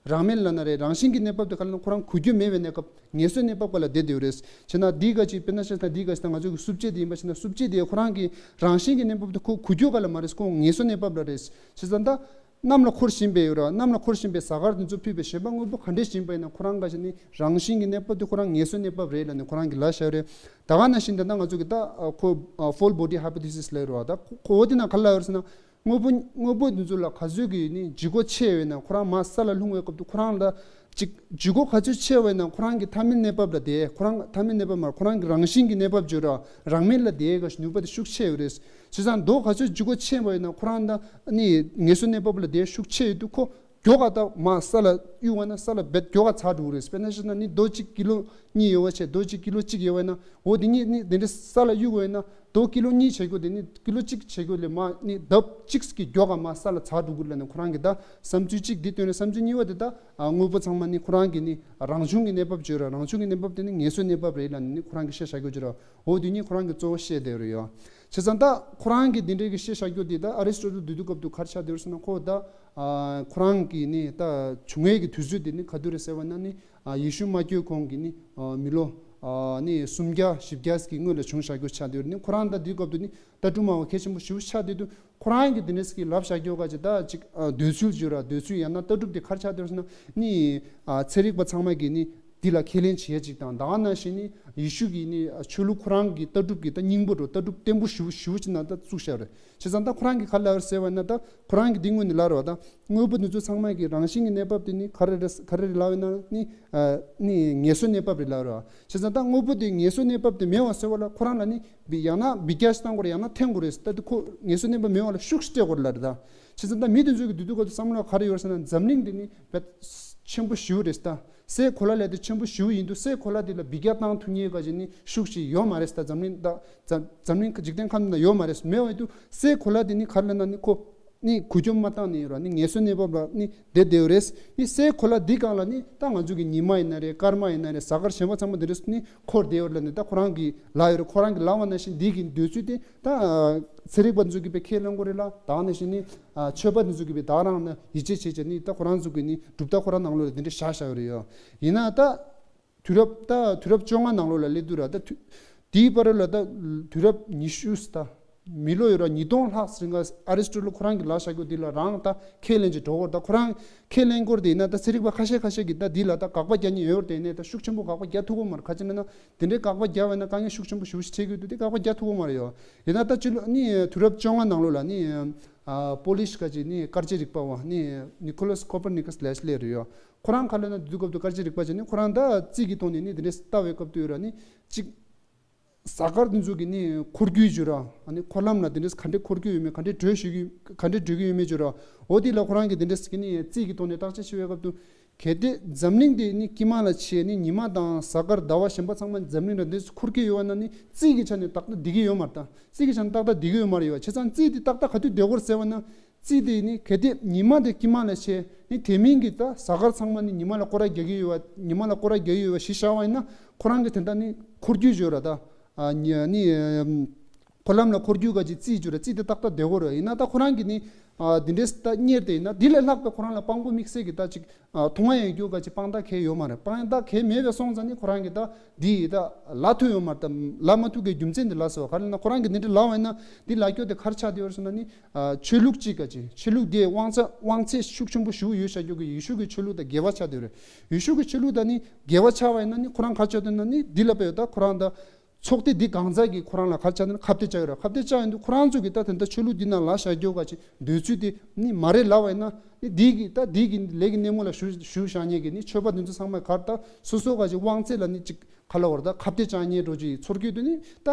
རང་མེད་ལབ་ན་རེད། རང་བཞིན་གྱི་གནས་བབ་དེ་ག་ལབ་ན་ཁོ་རང་འགུལ་སྐྱོད་མེད་པའི་གནས་སྐབས་ངལ་གསོའི་གནས་བབ་ག་ལ་བསྡད་བསྡད་ཡོད་རེད། བྱས་ན་འདི་ག་ཅིག་དཔེར་ན་བཤད་ན་འདི་ག་ཅིག་ད་ང་ཚོ་གི་སྲུབས་ཆས་དེ་ཡིན་པ་བྱས་ན་སྲུབས་ཆས་དེ་ཁོ་རང་གི་རང་བཞིན་གྱི་གནས་བབ་དེ་ཁོ་འགུལ་སྐྱོད་ག་ལ་མ་རེད། ཁོ་ངལ་གསོའི་གནས་བབ་ལ་རེད། བྱས་ཙང་ད། གནམ་ལ་འཁོར་བཞིན་པའི་ཡོད་ར། གནམ་ལ་འཁོར་བཞིན་པའི་གཟའ་སྐར་འདི་ཚོ་ཕུད་པའི་གཞན་པ་དངོས་པོ་ག་འདྲས་ཞིག་ཡིན་པ་ཡིན་ན་ཁོ་རང་ག་ཞིག་ནི་རང་བཞིན་གྱི་གནས་བབ་དེ་ཁོ་རང་ངལ་གསོའི་གནས་བབ་རེད་ལབ་ནས་ཁོ་རང་གིས་ལབ་བཞག་རེད། ད་ག་ནང་བཞིན་ད་ལྟ་ང་ཚོ་གི་ད་ཨ་ཁོ་ཨ་full body hypothesis ལབ་རེད་བ། ད་ཁོ་ཁོ་འོ་དེ་ན་ག་ལབ་ཡོད་རེད་ཟེར་ན། དངོས་པོ་དངོས་པོ་འདི་ཚོ་ལ་ག་ཚོད་ཀྱི་ནི་ལྗིད་ཁོག་ཆེ་ཡོད་ན་ཁོ་རང་མར་ས་ལ་ལྷུང་བའི་སྐབས་དུ་ཁོ་རང་ལ་ཅིག་ལྗིད་ཁོག་ག་ཚོད་ཆེ་བས་ན་ཁོ་རང་གི་མཐའ་མའི་གནས་བབ་ལ་དེ་ཁོ་རང་མཐའ་མའི་གནས་བབ་མ་ཁོ་རང་གི་རང་བཞིན་གྱི་གནས་བབ་བརྗོད་ར་རང་མེད་ལ་དེའི་ག་ནུས་པ་དེ་ཤུགས་ཆེ་ཡོད་རེད། བྱས་ཙང་རྡོ་ག་ཚོད་ལྗིད་ཁོག་ཆེ་བས་ན་ཁོ་རང་ད་ནི་ངལ་གསོའི་གནས་བབ་ལ་དེ་ཤུགས་ཆེ་ཡོད་དུས་ཁོ་མགྱོགས་ག་ད་མ་ས་ལ་གཡུག་བ་ན་ས་ལ་རྦད་མགྱོགས་ག་ཚ་འགྲོ་གི་རེད། དཔེར་ན་བཤད་ན་ནི་རྡོ་གཅིག་ཀི་ལོ་གཉིས་ཡོད་བ་བྱས་རྡོ་གཅིག་ཀི་ལོ་གཅིག་ཡོད་བས་ན་འོ་དེ་གཉིས་ནི་དེ་འདྲ་ས་ལ་གཡུག་བས་ན། རྡོ་ཀི་ལོ་གཉིས་བྱེད་དགོས་དེ་ནི་ཀི་ལོ་གཅིག་བྱེད་དགོས་ལས་མ་ནི་ལྡབ་གཅིག་གི་མགྱོགས་ག་མ་ས་ལ་ཚ་འགྲོ་གི་ལ་ནི་ཁོ་རང་གི་ད་བསམ་ཚུལ་གཅིག་འདི་བཏོན་ནས་བསམ་ཚུལ་གཉིས་པ་དེ་ད་ཨ་དངོས་པོ་ཚང་མ་ནི་ཁོ་རང་གི་ནི་རང་བྱུང་གི་གནས་བབ་བརྗོད་ར་རང་བྱུང་གི་གནས་བབ་དེ་ནི་ངལ་གསོའི་གནས་བབ་རེད་ལ་ནི་ཁོ་རང་གི་བཤད་བཞག་རྒྱུ་བརྗོད་ར་འོ་དེ་གཉིས་ཁོ་རང་གི་གཙོ་བོ་བཤད་བསྡད་རེད་ཡོད། བྱས་ཙང་ད་ཁོ་རང་གི་དེ་འདྲའི་གི་བཤད་བཞག་རྒྱུ་དེ་ད་ཨ་རི་སི་ཊོ་ཊལ་དུས་དུས་སྐབས་དུ་ག་རེ་ཆགས་བསྡད་རེད་ཟེར་ན་ཁོ་ད་ཨ་ཁོ་རང་གི་ནི་ད་བྱུང་བའི་གི་དུས་ཚོད་དེ་ནི་ག་དུས་རེད་ཟེར་བ་ན་ནི། ཨ་ཡེ་ཤུ་མ་བསྐྱོད་གོང་གི་ནི་ཨ་མི་ལོ་ཨ་ནི་སུམ་བརྒྱ་བཞི་བརྒྱ་ཟིག་གི་སྔོན་ལ་བྱུང་བཞག་རྒྱུ་ཆགས་བསྡད་ཡོད་རེད། ནི་ཁོ་རང་ད་དེའི་སྐབས་དུ་ནི་ལྟ་གྲུབ་སྨྲ་བ་གལ་ཆེན་པོ་ཞེ་པོ་ཆགས་བསྡད་དུས་ཁོ་རང་གིས་དེ་འདྲ་ཟིག་གི་ལབ་བཞག་རྒྱུ་ག་ཅིག་ད་ཅིག་ཨ་འདོད་ཚུལ་བརྗོད་ར་འདོད་ཚུལ་ཡང་ན་ལྟ་གྲུབ་དེ་ག་རེ་ཆགས་བསྡད་ཡོད་ཟེར་ན་ནི་ཨ་ཚན་རིག་པ་ཚང་མ་གིས་ནི་འདི་ལ་ཁས་ལེན་བྱེད་ཡ་ཅིག་དང་ད་ག་ནང་བཞིན་ནི་ཡེ་ཤུ་གི་ནི་ཨ་ཆོས་ལུགས་ཁོ་རང་གི་ལྟ་གྲུབ་ཀྱི་ད་སྙིང་པོ་འགྲོ་ལྟ་གྲུབ་བརྟན་པོ་ཞེ་པོ་ཞེ་པོ་ཅིག་ནང་ད་བཙུགས་བཞག་རེད། བྱས་ཙང་ད་ཁོ་རང་གིས་ག་རེ་ལབ་རེད་ཟེར་བ་ན་ད་ཁོ་རང་གིས་འདི་སྔོན་ནས་ལབ་རེད་བ། ད་དངོས་པོ་འདི་ཚོ་ཚང་མ་གི་རང་བཞིན་གྱི་གནས་བབ་དེ་ནི་ག་རེ་རེད་ག་རེ་རེད་ལབ་ཡོད་ན་ནི་ཨ་ནི་ངལ་གསོའི་གནས་བབ་རེད་ལབ་རེད་བ། བྱས་ཙང་ད་དངོས་པོ་དེ་ངལ་གསོའི་གནས་བབ་དེ་མེད་པ་ཟེར་བ་ལ་ཁོ་རང་ལ་ནི་ཡང་ན་འབུད་རྒྱག་ཞིག་བཏང་དགོས་རེད་ཡང་ན་འཐེན་དགོས་རེད་ཟེར། ད་དེ་ཁོ་ངལ་གསོའི་གནས་བབ་མེད་པ་ལ་ཤུགས་ཤིག་སྤྲད་དགོས་རེད་ལབ་རེད་ད། བྱས་ཙང་ད་མི་དེ་ཚོ་གི་དུས་དུས་ག་དུས་བསམ་བློ་ག་རེ་ཡོད་རེད་ཟེར་ན་འཛམ་གླིང་དེ་ནི་དཔེ་ཆེན་པོ་ཞེ་པོ་རེད་ད། སའི་གོ་ལ་ལས་དེ་ཆེན་པོ་ཞེ་པོ་ཡིན་དུས་སའི་གོ་ལ་དེ་ལ་འབུད་རྒྱག་བཏང་ཐུབ་མཁན་ག་ཅིག་ནི་ཤུགས་ཤིག་ཡོད་མ་རེད་ད། འཛམ་གླིང་ད་འཛམ་འཛམ་གླིང་འཇིག་རྟེན་ཁམས་ན་ཡོད་མ་རེད། མེད་པ་ཡིན་དུས་སའི་གོ་ལ་དེ་ནི་ག་རེ་ལབ་ན་ནི་ཁོ་ནི་འགུལ་སྐྱོད་མ་བཏང་ནི་ཡོད་ར་ནི་ངལ་གསོའི་གནས་བབ་ལ་ནི་བསྡད་བསྡད་ཡོད་རེད། ནི་སའི་གོ་ལ་འདི་སྒང་ལ་ནི་ད་ང་ཚོ་གི་ཉི་མ་ཡིན་ན་རེད་སྐར་མ་ཡིན་ན་རེད་གཟའ་སྐར་གཞན་པ་ཚང་མ་འདི་འདྲ་ནི་འཁོར་བསྡད་ཡོད་རེད་ལབ་ནི་ད་ཁོ་རང་གིས་ལབ་ཡོད་རེད། ཁོ་རང་གིས་ལབ་པ་ནང་བཞིན་འདི་གི་འདོད་ཚུལ་དེ་ད་ཚན་རིག་པ་ཚོ་གིས་དཔེ་ཁས་ལེན་དགོས་རེད་ལ་ད་ནང་བཞིན་ནི་ཨ་ཆོས་པ་འདི་ཚོ་གིས་དཔེ་ད་རང་ན་ཡིད་ཆེས་བྱེད་བྱེད་ནི་ད་ཁོ་རང་ཚོ་གི་ནི་གྲུབ་མཐའ་ཁོ་རང་ནང་ལོགས་ལ་དེ་འདྲ་བཞག་བཞག་ཡོད་རེད་ཡོ། ཡིན་ན་ད་དུས་རབས་ད་དུས་རབས་བཅོ་ལྔ་ནང་ལོགས་ལ་སླེབས་དུས་ར་ད་དུས་དེའི་བར་ལ་ད་དུས་རབས་ཉི་ཤུ་ད་ མི་ལོ་ཡོད་ར་ཉིས་སྟོང་ལྷག་རིང་ག་ཨ་རི་སི་ཊོ་ཊལ་ཁོ་རང་གི་ལབ་བཞག་རྒྱུ་འདི་ལ་རང་ད་ཁས་ལེན་གྱི་འགྲོ་གི་ཡོད་རེད། ད་ཁོ་རང་ཁས་ལེན་སྐོར་དེ་ཡིན་ན་ད་ཚན་རིག་པ་ཁ་ཤས་ཁ་ཤས་ཀྱིས་ད་འདི་ལ་ད་དགག་པ་རྒྱག་མཁན་ཡོད་རེད། དེ་ནས་ད་ཤུགས་ཆེན་པོ་དགག་པ་རྒྱག་ཐུབ་ཀྱི་མ་རེད། ག་ཅི་ན་ན་དེ་འདྲའི་དགག་པ་རྒྱག་པ་ཡིན་ན་དཀའ་ངལ་ཤུགས་ཆེན་པོ་ཞེ་པོ་ཅིག་འཕྲད་ཀྱི་འདུག་དེ་དགག་པ་རྒྱག་ཐུབ་ཀྱི་མ་རེད་ཡོད། ཡིན་ན་ད་སྤྱི་ལོ་ནི་དུས་རབས་བཅོ་ལྔ་ནང་ལོགས་ལ་ནི་ཨ་པོ་ལིཤ་ག་ཅིག་ནི་སྐར་རྩིས་རིག་པ་བ་ནི་ནི་ཁོ་ལ་སི་ཀོ་པར་ནི་ཀ་སི་ལེ་ཤི་ལེ་རེད་ཡོད། ཁོ་རང་ག་ལབ་ན་དུས་སྐབས་དུ་སྐར་རྩིས་རིག་པ་བྱས་ནི་ཁོ་རང་ད་རྩིས་ཀྱི་ཐོག་ནས་ནི་དེ་འདྲའི་ལྟ་བའི་སྐབས་དུ་ཡོད་ར་ནི་གཅིག་གཟའ་སྐར་དེ་ཚོ་གི་ནི་འཁོར་རྒྱུག་བྱེད་ར། ཨ་ནི་འཁོར་ལམ་ལ་དེ་འདྲས་ག་འདྲས་འཁོར་རྒྱུག་ཡོད་མེད། ག་འདྲས་བགྲོད་ཞུ་གི་ག་འདྲས་བགྲོད་ཀྱི་ཡོད་མེད་བྱེད་ར། འོ་དེ་ལ་ཁོ་རང་གི་དེ་འདྲས་ཀྱི་ནི་རྩིས་ཀྱི་ཐོག་ནས་བརྟག་དཔྱད་བྱེད་པའི་སྐབས་དུ་གལ་ཏེ་འཛམ་གླིང་འདི་ནི་དཀྱིལ་མ་ལ་ཆེ་ནི་ཉི་མ་དང་གཟའ་སྐར་ཟླ་བ་གཞན་པ་ཚང་མ་འཛམ་གླིང་ལ་འདི་འཁོར་རྒྱུག་ཡོད་པ་ན་ནི་རྩིས་ཀྱི་ཆ་ནས་ཏག་ཏག་བསྡད་ཀྱི་ཡོད་མ་རེད། ད་རྩིས་ཀྱི་ཆ་ནས་ཏག་ཏག་བསྡད་ཀྱི་ཡོད་མ་རེད་ཡོད། བྱས་ཙང་རྩིས་འདི་ཏག་ཏག་ག་དུས་བསྡད་དགོས་རེད་ཟེར་བ་ན། རྩིས་དེ་ནི་གལ་ཏེ་ཉི་མ་དེ་དཀྱིལ་མ་ལ་ཆེ་ནི་དེ་མིན་གྱི་ད་གཟའ་སྐར་ཚང་མ་ནི་ཉི་མ་ལ་སྐོར་ར་རྒྱག་གི་ཡོད་པ། ཉི་མ་ལ་སྐོར་ར་རྒྱག་གི་ཡོད་པ་གཞི་བཞག་པ་ཡིན་ན་ཁོ་རང་གི་དེ་འདྲ་ནི་འཁོར་རྒྱུག་བྱེད་ར། ད་ཨ་ནི་ནི་ཨམ་འཁོར་ལམ་ལ་འཁོར་རྒྱུག་ག་ཅིག་རྩིས་བྱེད་ར། རྩིས་དེ་ཏག་ཏག་བསྡད་དགོས་ར། ཡིན་ན་ད་ཁོ་རང་གི་ནི་ཨ་དེ་འདྲས་ད་གཉེར་དེ་ཡིན་ན་དེ་ལས་ལྷག་པའི་ཁོ་རང་ལ་དཔང་པོ་དམིགས་བསལ་གྱི་ད་ཅིག་ཨ་མཐོང་བ་ཡོད་རྒྱུ་ག་ཅིག་དཔང་རྟགས་གང་ཡང་ཡོད་མ་རེད། དཔང་རྟགས་གང་ཡང་མེད་པའི་སོང་ཙང་ནི་ཁོ་རང་གི་ད་འདི་ཡི་ད་ལབ་ཐུབ་ཡོད་མ་རེད། ད་ལབ་མ་ཐུབ་པའི་རྒྱུ་མཚན་འདི་ལབ་ཟེར་བ་ག་རེ་ལབ་ན་ཁོ་རང་གི་འདི་འདྲ་ལབ་པ་ཡིན་ན་འདི་ལབ་རྒྱུ་དེ་ག་རེ་ཆགས་བསྡད་ཡོད་རེད་ཟེར་ན་ནི། ཨ་ཆོས་ལུགས་གཅིག་ག་ཅིག་ཆོས་ལུགས་དེ་དབང་ཚད་དབང་ཚད་ཤུགས་ཆེན་པོ་ཞིག་ཡོད་བྱ་རྒྱུ་གི་ཡེ་ཤུ་གི་ཆོས་ལུགས་དང་འགལ་བ་ཆགས་བསྡད་ཡོད་རེད། ཡེ་ཤུ་གི་ཆོས་ལུགས་དང་ནི་འགལ་བ་ཆགས་པ་ཡིན་ན་ནི་ཁོ་རང་ག་རེ་ཆགས་བསྡད་ན་ནི་འདི་ལབ་པ་ཡོད། ད་ཁོ་རང་ད་ཚོགས་སྡེ་འདི་གང་ཟག་གིས་ཁོ་རང་ལ་ག་རེ་ཆགས་བསྡད་ན་ཁ་གཏད་བཅག་ཡོད་རེད། ཁ་གཏད་བཅག་ཡོད་དུས་ཁོ་རང་ཚོ་གི་ད་དེ་འདྲ་ཆོས་ལུགས་འདི་ནང་ལབ་བྱ་རྒྱུ་ག་ཅིག་འདོད་ཚུལ་དེ་ནི་མ་རེད་ལབ་པ་ཡིན་ན་ནི་འདི་གི་ད་འདི་གི་ལས་ཀྱི་སྣེ་མོ་ལ་ཞུགས་ཞུགས་བཞག་མཁན་གི་ནི་ཆོས་པ་འདི་ཚོ་ཚང་མས་ག་རེ་ད་སོ་སོ་ག་ཅིག་དབང་ཚད་ལ་ནི་ཅིག་ག་ལ་བར་ད་ཁ་གཏད་བཅག་མཁན་འགྲོ་ཅིག་ཚོར་གྱི་འདུག་ནི་ད་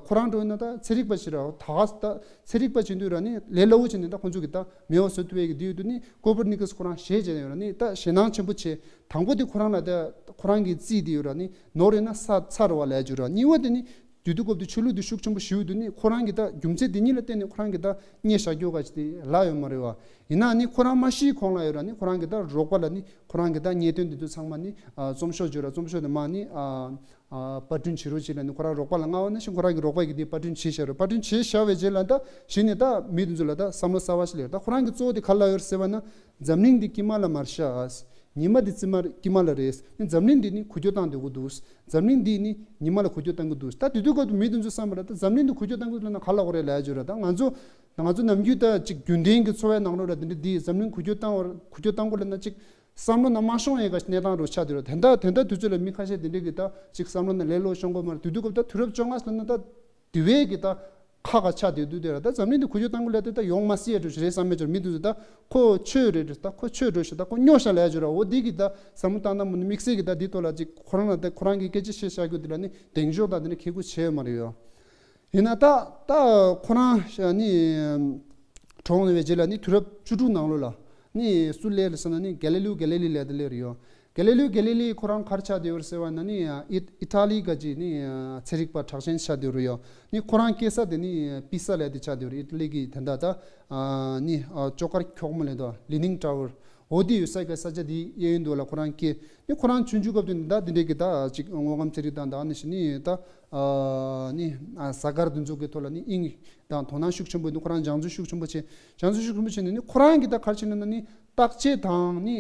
ཁོ་རང་འགྲོ་ཡིན་ན་ད་ཚན་རིག་པ་ཞིག་ར། ད་ག་ད་ཚན་རིག་པ་བྱེད་དུས་ར་ནི་ལས་སླ་བོ་བྱས་ནས་ད་ཁོང་ཚོ་གི་ད་མེད་པ་བཟོ་ཐུབ་པའི་གི་འདི་ཡོད་དུས་ནི་ཀོ་པར་ནི་ཀ་སི་ཁོ་རང་ཞེད་བྱས་ཡོད་ར། ནི་ད་ཞེད་སྣང་ཆེན་པོ་བྱས། དང་པོ་དེ་ཁོ་རང་ལ་ད་ཁོ་རང་གི་རྩིས་དེ་ཡོད་ར་ནི་ནོར་ཡོད་ན་ས་ཚར་བ་ལས་བརྗོད་ར། གཉིས་པ་དེ་ནི་དུས་དུས་སྐབས་དུ་ཆོས་ལུགས་དེ་ཤུགས་ཆེན་པོ་ཞིག་ཡོད་དུས་ནི་ཁོ་རང་གི་ད་རྒྱུ་མཚན་དེ་གཉིས་ལ་བརྟེན་ནས་ཁོ་རང་གི་ད་རྙེད་བཞག་རྒྱུ་ག་ཅིག་དེ་ལབ་ཡོད་མ་རེད་བ། ཡིན་ན་ནི་ཁོ་རང་མ་ཤི་གོང་ལ་ཡོད་ར་ནི་ཁོ་རང་གི་ད་རོགས་པ་ལ་ནི་ཁོ་རང་གི་ད་རྙེད་དོན་དེ་ཚོ་ཚང་མ་ནི་ཨ་རྩོམ་ཤོག་བརྗོད་ར། རྩོམ་ཤོག་དེ་མ་ནི་ཨ་ཨ་པར་སྐྲུན་བྱེད་རོགས་བྱེད་ལ་ནི་ཁོ་རང་རོགས་པ་ལ་མངགས་པ་ནང་བཞིན་ཁོ་རང་གི་རོགས་པ་གིས་དེ་པར་སྐྲུན་བྱས་བཞག་རེད། པར་སྐྲུན་བྱས་བཞག་པའི་རྗེས་ལ་ད་གཞི་ནས་ད་མི་དེ་ཚོ་ལ་ད་བསམ་བློ་གསར་པ་ཞིག་སླེབས། ད་ཁོ་རང་གི་གཙོ་བོ་དེ་ག་ལ་ཡོད་ཟེར་བ་ན་འཛམ་གླིང་འདི་དཀྱིལ་མ་ལ་མར་ཤར། ཉི་མ་འདི་རྩིབ་མ་དཀྱིལ་མ་ལ་རེད། འཛམ་གླིང་འདི་ནི་འགུལ་སྐྱོད་བཏང་སྡོད་ཀྱི་འདུག་འཛམ་གླིང་འདི་ནི་ཉི་མ་ལ་འགུལ་སྐྱོད་བཏང་གི་འདུག་ད་དེ་དུས་སྐབས་དུ་མི་དེ་ཚོ་བསམ་པ་ལ་ད་འཛམ་གླིང་འདི་འགུལ་སྐྱོད་བཏང་གི་འདུག་ལབ་ན་ག་ལ་གོ་རེད་ལབ་ཡ་བརྗོད་ར། ད་ང་ཚོ་ང་ཚོ་ནམ་རྒྱུན་ད་ཅིག་རྒྱུན་ལྡན་གྱི་འཚོ་བའི་ནང་ལོགས་ལ་དེ་འདྲ་འདི་འཛམ་གླིང་འགུལ་སྐྱོད་བཏང་བར་འགུལ་སྐྱོད་བཏང་དགོས་ལབ་ན་ཅིག་བསམ་བློ་ནང་མ་ཤོང་ཡས་ག་གནས་སྟངས་རུ་ཆགས་བསྡད་ར། དེ་འདྲ་དེ་འདྲ་དུས་ཚོད་ལ་མི་ཁ་ཤས་དེ་འདྲ་གི་ད་ཅིག་བསམ་བློ་ནང་ལས་ལོག་ཤོང་གི་མ་རེད། དེ་དུས་སྐབས་ད་དུས་རབས་བཅོ་ལྔ་ལབ་ན་ད་དེ་བས་ཀྱི་ད་ཁག་ཁག་ཆགས་བསྡད་དུས་དེ་ར། ད་འཛམ་གླིང་འདི་འགུལ་སྐྱོད་བཏང་གི་ལབ་དེ་ད་ཡོང་མ་སྲིད་ཡ་འགྲོ་ཞིག་རེད་བསམ་མེད་ཅོར་མི་དེ་ཚོ་ད་ཁོ་ཆོས་རེད་རེད། ད་ཁོ་ཆོས་འགྲོ་ཞིག་ད་ཁོ་སྨྱོ་ཤ་ལབ་ཡ་ཅོར་ར། འོ་འདི་གི་ད་བསམ་བློ་བཏང་ན་མི་དམིགས་བསལ་གྱི་ད་འདི་ཐོག་ལ་ཅིག་ཁོ་རང་ལ་ད་ཁོ་རང་གི་སྐད་ཆ་བཤད་བཞག་རྒྱུ་དེ་ལ་ནི་གདེང་འཇོག་དང་དེ་ནི་ཁེ་ཁུ་བྱས་ཡོད་མ་རེད་ཡོད། ཡིན་ན་ད་ད་ཁོ་རང་ཤ་ནི་གྲོངས་ནས་པའི་རྗེས་ལ་ནི་དུས་རབས་བཅུ་དྲུག་ནང་ལོགས་ལ་ནི་སུ་སླེབས་ཟེར་ན་ནི་གེ་ལི་ལིའུ་གེ་ལི་ལི་ལབ་དེ་སླེབས་རེད་ཡོད། གེ་ལི་ལིའུ་གེ་ལི་ལི་ཁོ་རང་ག་རེ་ཆགས་བསྡད་ཡོད་རེད་ཟེར་བ་ན་ནི་ཨི་ཨི་ཊ་ལི་ག་ཅིག་ནི་ཚན་རིག་པ་གྲགས་ཅན་ཆགས་བསྡད་ཡོད་རེད་ཡོད། ནི་ཁོ་རང་སྐྱེས་ས་དེ་ནི་པི་ས་ལབ་དེ་ཆགས་བསྡད་ཡོད་རེད། ཨི་ཊ་ལི་གི་དེ་འདྲ་ད་ནི་ཅོག་དཀར་འཁྱོག་མོ་ལབ་དོ་ལི་ནིང་ཊ་ཝར། འོ་དེ་ཡོད་ས་གི་ས་ཆ་དེ་གཡས་གཡོན་དུ་ལ་ཁོ་རང་སྐྱེས། ནི་ཁོ་རང་ཆུང་ཆུང་སྐབས་དུ་ནི་ད་དེ་འདྲའི་གི་ད་ཅིག་དངོས་ཁམས་ཚན་རིག་དང་ད་ནི་ཞི་ནི་ད་ནི་གཟའ་སྐར་དེ་ཚོ་གི་ཐོག་ལ་ནི་དབྱིངས་དང་དོ་སྣང་ཤུགས་ཆེན་པོ་ནི་ཁོ་རང་སྦྱང་བརྩོན་ཤུགས་ཆེན་པོ་བྱས། སྦྱང་བརྩོན་ཤུགས་ཆེན་པོ་བྱས་ནས་ནི་ཁོ་རང་གི་ད་ག་རེ་བྱས་ན་ནི་བརྟག་དཔྱད་དང་ནི་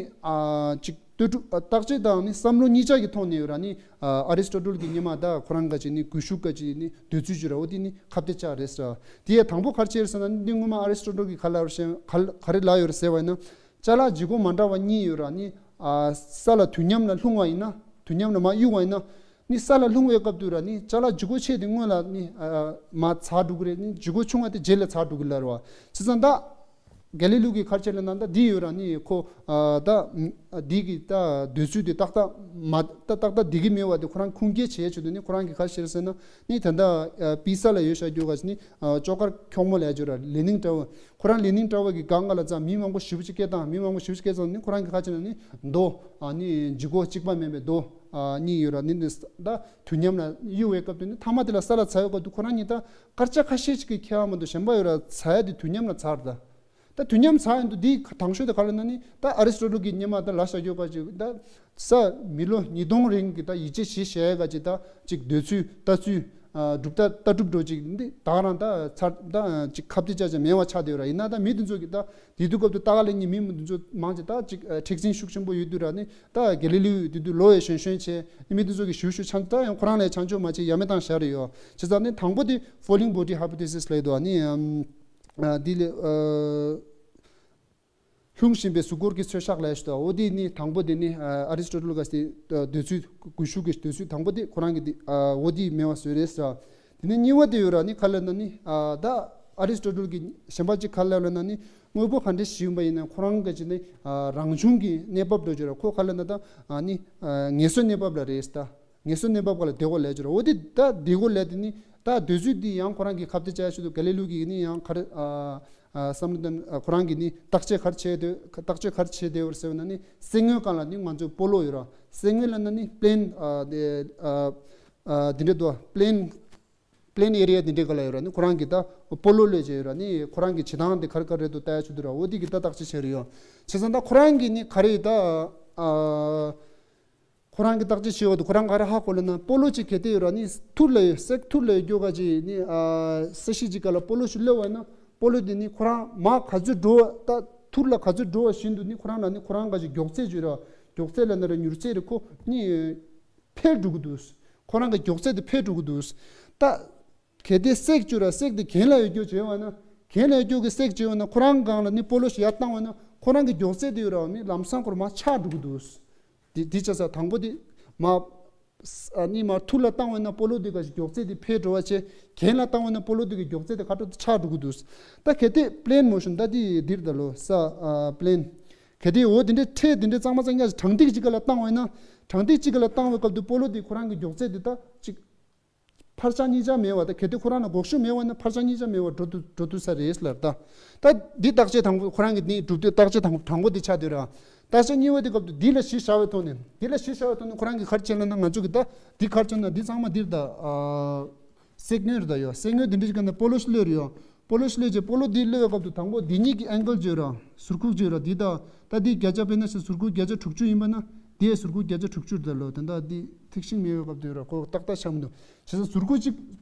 ཅིག་ལྟོས་གྲུབ་བརྟག་དཔྱད་དང་ནི་བསམ་བློ་གཉིས་ཆ་གི་ཐོག་ནས་ཡོད་ར་ནི་ཨ་རི་སི་ཊོ་ཊལ་གི་སྔོན་མ་ད་ཁོ་རང་ག་ཅིག་ནི་སྒུལ་ཤུགས་ག་ཅིག་ནི་འདོད་ཚུལ་བརྗོད་ར། འོ་དེ་ནི་ཁ་གཏད་བཅག་རེད་ཟེར། དེ་ཡ་དང་པོ་ག་རེ་བྱས་རེད་ཟེར་ན་ནི་སྔོན་མ་ཨ་རི་སི་ཊོ་ཊལ་གི་ག་ལ་ཡོད་རེད་ཟེར་ག་རེ་ལབ་ཡོད་རེད་ཟེར་བ་ཡིན་ན། ཅ་ལག་ལྗིད་ཁོག་མ་འདྲ་བ་གཉིས་ཡོད་ར་ནི། ཨ་ས་ལ་དུས་མཉམ་ལ་ལྷུང་བ་ཡིན་ན། དུས་མཉམ་ལ་མར་གཡུག་པ་ཡིན་ན། ནི་ས་ལ་ལྷུང་བའི་སྐབས་དུ་ར་ནི་ཅ་ལག་ལྗིད་ཁོག་ཆེ་དེ་སྔོན་ལ་ནི་ཨ་མར་ཚར་འགྲོ་གི་རེད། ནི་ལྗིད་ཁོག་ཆུང་བ་དེ་རྗེས་ལ་ཚར་འགྲོ་གི་ལ་ར་བ། བྱས་ཙང་ད་གེ་ལི་ལིའུ་གི་ག་རེ་བྱས་ལབ་ན་ད་འདི་ཡོད་ར་ནི་ཁོ་ཨ་ད་འདི་གི་ད་འདོད་ཚུལ་དེ་ཏག་ཏག་མ་ད་ཏག་ཏག་འདི་གི་མེད་པ་དེ་ཁོ་རང་ཁུངས་སྐྱེལ་བྱས་བྱས་དུས་ནི་ཁོ་རང་གི་ག་རེ་བྱས་ཟེར་ན་ནི་ད་ད་པི་ས་ལ་ཡོད་བཞག་རྒྱུ་ག་ནི་ཅོག་དཀར་འཁྱོག་མོ་ལབ་ཡ་ཅིག་ཡོད་ར། ལི་ནིང་ཊ་ཝར། ཁོ་རང་ལི་ནིང་ཊ་ཝར་གི་སྒང་ག་ལ་ཙང་མི་མང་པོ་ཞེ་པོ་ཅིག་སྐད་བཏང་། མི་མང་པོ་ཞེ་པོ་ཅིག་སྐད་བཏང་ནི་ཁོ་རང་གི་ཁ་ཆེ་ན་ནི་རྡོ་ཨ་ནི་ལྗིད་ཁོག་གཅིག་པ་མིན་པའི་རྡོ་ཨ་གཉིས་ཡོད་ར། ནི་ནི་ད་དུས་མཉམ་ལ་གཡུག་པའི་སྐབས་དུ་ནི་ཐ་མ་དེ་ལ་ས་ལ་ཚར་བའི་སྐབས་དུ་ཁོ་རང་གཉིས་ད་སྐར་ཆ་ཁ་ཤས་ཅིག་གི་ཁྱད་པར་མ་གཏོགས་གཞན་པ་ཡོད་ར་ཚར་ཡ་དེ་དུས་མཉམ་ལ་ཚར་ད། ད་དུས་མཉམ་ཚར་ཡིན་དུས་འདི་དང་ཤོས་དེ་ག་ལ་ན་ནི་ད་ཨ་རི་སི་ཊོ་ཊལ་གི་སྔོན་མ་ད་ལབ་བཞག་རྒྱུ་ག་ཅིག་ད་ས་མི་ལོ་ཉིས་སྟོང་རིང་གི་ད་ཡིད་ཆེས་བྱེད་བྱེད་ཡ་ག་ཅིག་ད་ཅིག་འདོད་ཚུལ་ལྟ་ཚུལ་ ཨ་གྲུབ་མཐའ་ལྟ་གྲུབ་འགྲོ་ཅིག་འདི་ད་ག་རང་ད་ཚར་ད་ཅིག་ཁ་གཏད་བཅག་ཅིག་མེད་པ་ཆགས་བསྡད་ཡོད་ར། ཡིན་ན་ད་མི་དེ་ཚོ་གི་ད་དེ་དུས་སྐབས་དུ་ལྟ་ག་ལེན་མཁན་མི་དེ་ཚོ་མང་ཆེ་ད་ཅིག་ཨ་མཁྲེགས་འཛིན་ཤུགས་ཆེན་པོ་ཡོད་དུས་ར་ནི་ད་གེ་ལི་ལིའུ་དེ་དུས་ལོ་ཡི་གཞོན་གཞོན་བྱས་ནི་མི་དེ་ཚོ་གི་ཞུ་ཞུ་ཆང་ད་ཡང་ཁོ་རང་ལས་ཆང་ཆོག་མ་བྱས་ཡ་མེད་བཏང་བཞག་རེད་ཡོད། བྱས་ཙང་ནི་དང་པོ་དེ་falling body hypothesis ལབ་ཡོད་དོ། ཨ་ནི་ཨམ་ཨ་དེ་ལས་ཨ། ལྷུང་བཞིན་པའི་གཟུགས་སྐོར་གྱི་ཚོད་བཤགས་ལས་ཤོད། འོ་དེ་ནི་དང་པོ་དེ་ནི་ཨ་ཨ་རི་སི་ཊོ་ཊལ་ག་སྟེ་འདོད་ཚུལ་སྒུལ་ཤུགས་ཀྱི་འདོད་ཚུལ་དང་པོ་དེ་ཁོ་རང་གི་དེ་ཨ་འོ་དེ་མེད་པ་བཟོས་རེད་ཟེར། དེ་ནི་གཉིས་པ་དེ་ཡོད་ར་ནི་ག་ལབ་ན་ནི་ཨ་ད་ཨ་རི་སི་ཊོ་ཊལ་གྱི་གཞན་པ་གཅིག་ག་ལབ་ལབ་ན་ནི་དངོས་པོ་ག་འདྲ་ཞིག་ཡིན་པ་ཡིན་ན་ཁོ་རང་གི་ཅིག་ནི་ཨ་རང་བྱུང་གི་གནས་བབ་འགྲོ་རྒྱུ་ར། ཁོ་ག་ལབ་ན་ད་ཨ་ནི་ཨ་ངལ་གསོའི་གནས་བབ་ལ་རེད་ཟེར། ད་ངལ་གསོའི་གནས་བབ་ག་ལ་བདེ་གོ་ལས་བྱོས་ར། འོ་དེ་ད་བདེ་གོ་ལས་དེ་ནི་ད་འདོད་ཚུལ་འདི་ཡང་ཁོ་རང་གི་ཁ་གཏད་བཅག་ཡ་ཆེད་དུ་གེ་ལི་ལིའུ་གིས་ནི་ཡང་ག་རེ་ཨ་ཨ་བསམ་བློ་བཏང་ཨ་ཁོ་རང་གིས་ནི་བརྟག་དཔྱད་ག་རེ་བྱས་འདུག་བརྟག་དཔྱད་ག་རེ་བྱས་བསྡད་ཡོད་རེད་ཟེར་བ་ན་ནི་གསེར་དངུལ་སྒང་ལ་ནི་ང་ཚོ་སྤོ་ལོ་ཡོད་ར། གསེར་དངུལ་ལབ་ན་ནི་པི་ལེན་ཨ་དེ་ཨ་ཨ་དེ་འདྲ་འདུག་པི་ལེན་པི་ལེན་ཨེ་རི་ཡ་དེ་འདྲའི་སྒང་ལ་ཡོད་ར། ནི་ཁོ་རང་གིས་ད་སྤོ་ལོ་ལས་བྱས་ཡོད་ར། ནི་ཁོ་རང་གི་བྱེད་སྟངས་དེ་ག་རེ་ག་རེ་འདུག་ལྟ་ཡ་ཆེད་དུ་ར། འོ་དེ་གི་ད་བརྟག་དཔྱད་བྱས་རེད་ཡོད། བྱས་ཙང་ད་ཁོ་རང་གིས་ནི་ག་རེ་ད་ཨ། ཁོ་རང་གིས་བརྟག་དཔྱད་བྱས་པ་དེ་ཁོ་རང་ག་རེ་ཧ་གོ་ལབ་ན་སྤོ་ལོ་གཅིག་གལ་ཏེ་ཡོད་ར་ནི་ཐུར་ལ་ཡོད་སྲེག་ཐུར་ལ་ཡོད་རྒྱུ་ག་ཅིག་ནི་ཨ་ས་གཞི་གཅིག་ག་ལ་སྤོ་ལོ་ཞིག་གློད་པ་ཡིན་ན་སྤོ་ལོ་དེ་ནི་ཁོ་རང་མར་ག་ཚོད་འགྲོ་བ་ད་ཐུར་ལ་ག་ཚོད་འགྲོ་བ་བཞིན་དུ་ནི་ཁོ་རང་ལ་ནི་ཁོ་རང་ག་ཅིག་མགྱོགས་ཚད་ཅིག་ཡོད་ར། མགྱོགས་ཚད་ལབ་ན་ར་མྱུར་ཚད་རེད། ཁོ་ནི་འཕེལ་འགྲོ་གི་འདུག་ཁོ་རང་གི་མགྱོགས་ཚད་དེ་འཕེལ་འགྲོ་གི་འདུག་ད་གལ་ཏེ་སྲེག་བཅུག་ར་སྲེག་དེ་གྱེན་ལ་ཡོད་རྒྱུ་བྱས་པ་ན་གྱེན་ལ་ཡོད་རྒྱུ་གི་སྲེག་བྱས་པ་ན་ཁོ་རང་སྒང་ལ་ནི་སྤོ་ལོ་ཞིག་ཡར་བཏང་བ་ན་ཁོ་རང་གི་མགྱོགས་ཚད་དེ་ཡོད་ར་བ་ནི་ལམ་སང་ཁོ་རང་མར་ཆག་འགྲོ་གི་འདུག་དེ་དེ་བྱས་ཙང་དང་པོ་དེ་མ་ཨ་ནི་མར་ཐུར་ལ་བཏང་བ་ན་སྤོ་ལོ་དེ་ག་ཞིག་མགྱོགས་ཚད་དེ་འཕེལ་འགྲོ་བ་བྱས། གྱེན་ལ་བཏང་བ་ན་སྤོ་ལོ་དེ་གི་མགྱོགས་ཚད་དེ་ཁ་ཐོག་ཏུ་ཆག་འགྲོ་གི་འདུག་ད་གལ་ཏེ་པི་ལེན་མོ་ཤོན་ད་དེ་འདིར་ད་ལོ་ས་ཨ་པི་ལེན་གལ་ཏེ་འོ་དེ་འདྲའི་ཕྲད་དེ་འདྲའི་གཙང་མ་གཙང་རྐྱང་ཞིག་དྲང་ཐིག་གཅིག་ག་ལ་བཏང་བ་ཡིན་ན་དྲང་ཐིག་གཅིག་ག་ལ་བཏང་བའི་སྐབས་དུ་སྤོ་ལོ་དེ་ཁོ་རང་གི་མགྱོགས་ཚད་དེ་ད་གཅིག་འཕར་ཆག་གཉིས་ཆག་མེད་པ་དང་གལ་ཏེ་ཁོ་རང་ལ་འགོག་ཤུགས་མེད་པ་ན་འཕར་ཆག་གཉིས་ཆག་མེད་པ་འགྲོ་ཐུབ་འགྲོ་ཐུབ་ས་རེད་ལབ། ད་ད་འདི་བརྟག་དཔྱད་དང་པོ་ཁོ་རང་གི་ནི་གྲུབ་དུས་བརྟག་དཔྱད་དང་དང་པོ་འདི་ཆགས་དུས་ར། བརྟག་དཔྱད་གཉིས་པ་དེ་སྐབས་དུ་འདི་ལ་གཞི་བཞག་པའི་ཐོག་ནས་འདི་ལ་གཞི་བཞག་པའི་ཐོག་ནས་ཁོ་རང་གི་ག་རེ་བྱས་ལབ་ན་ང་ཚོ་གི་ད་འདི་ག་རེ་བྱས་ན་འདི་ཚང་མ་འདིར་ད་ཨ་སྲེག་དངུལ་རེད་ད་ཡོད། སྲེག་དངུལ་འདི་འདྲ་ཞིག་ག་ན་སྤོ་ལོ་ཞིག་གློད་རེད་ཡོད། སྤོ་ལོ་ཞིག་གློད་རྗེས་སྤོ་ལོ་འདི་གློད་པའི་སྐབས་དུ་དང་པོ་འདི་གཉིས་ཀྱི་ཨེང་གལ་བརྗོད་ར་ཟུར་ཁུག་བརྗོད་ར་འདི་ད་ད་འདི་བརྒྱ་ཆ་དཔེར་ན་ཞིག་ཟུར་ཁུག་བརྒྱ་ཆ་དྲུག་ཅུ་ཡིན་པ་ན་འདི་ཡི་ཟུར་ཁུག་བརྒྱ་ཆ་དྲུག་ཅུ་རེད་ད་ལོ། དེ་འདྲ་འདི་ཐིག་ཤིང་མེད་པའི་སྐབས་དུ་ཡོད་ར་ཁོ་ཏག་ཏག་ཆགས་མི་འདུག་བྱས་ཙང་ཟུར་ཁུག་གཅིག་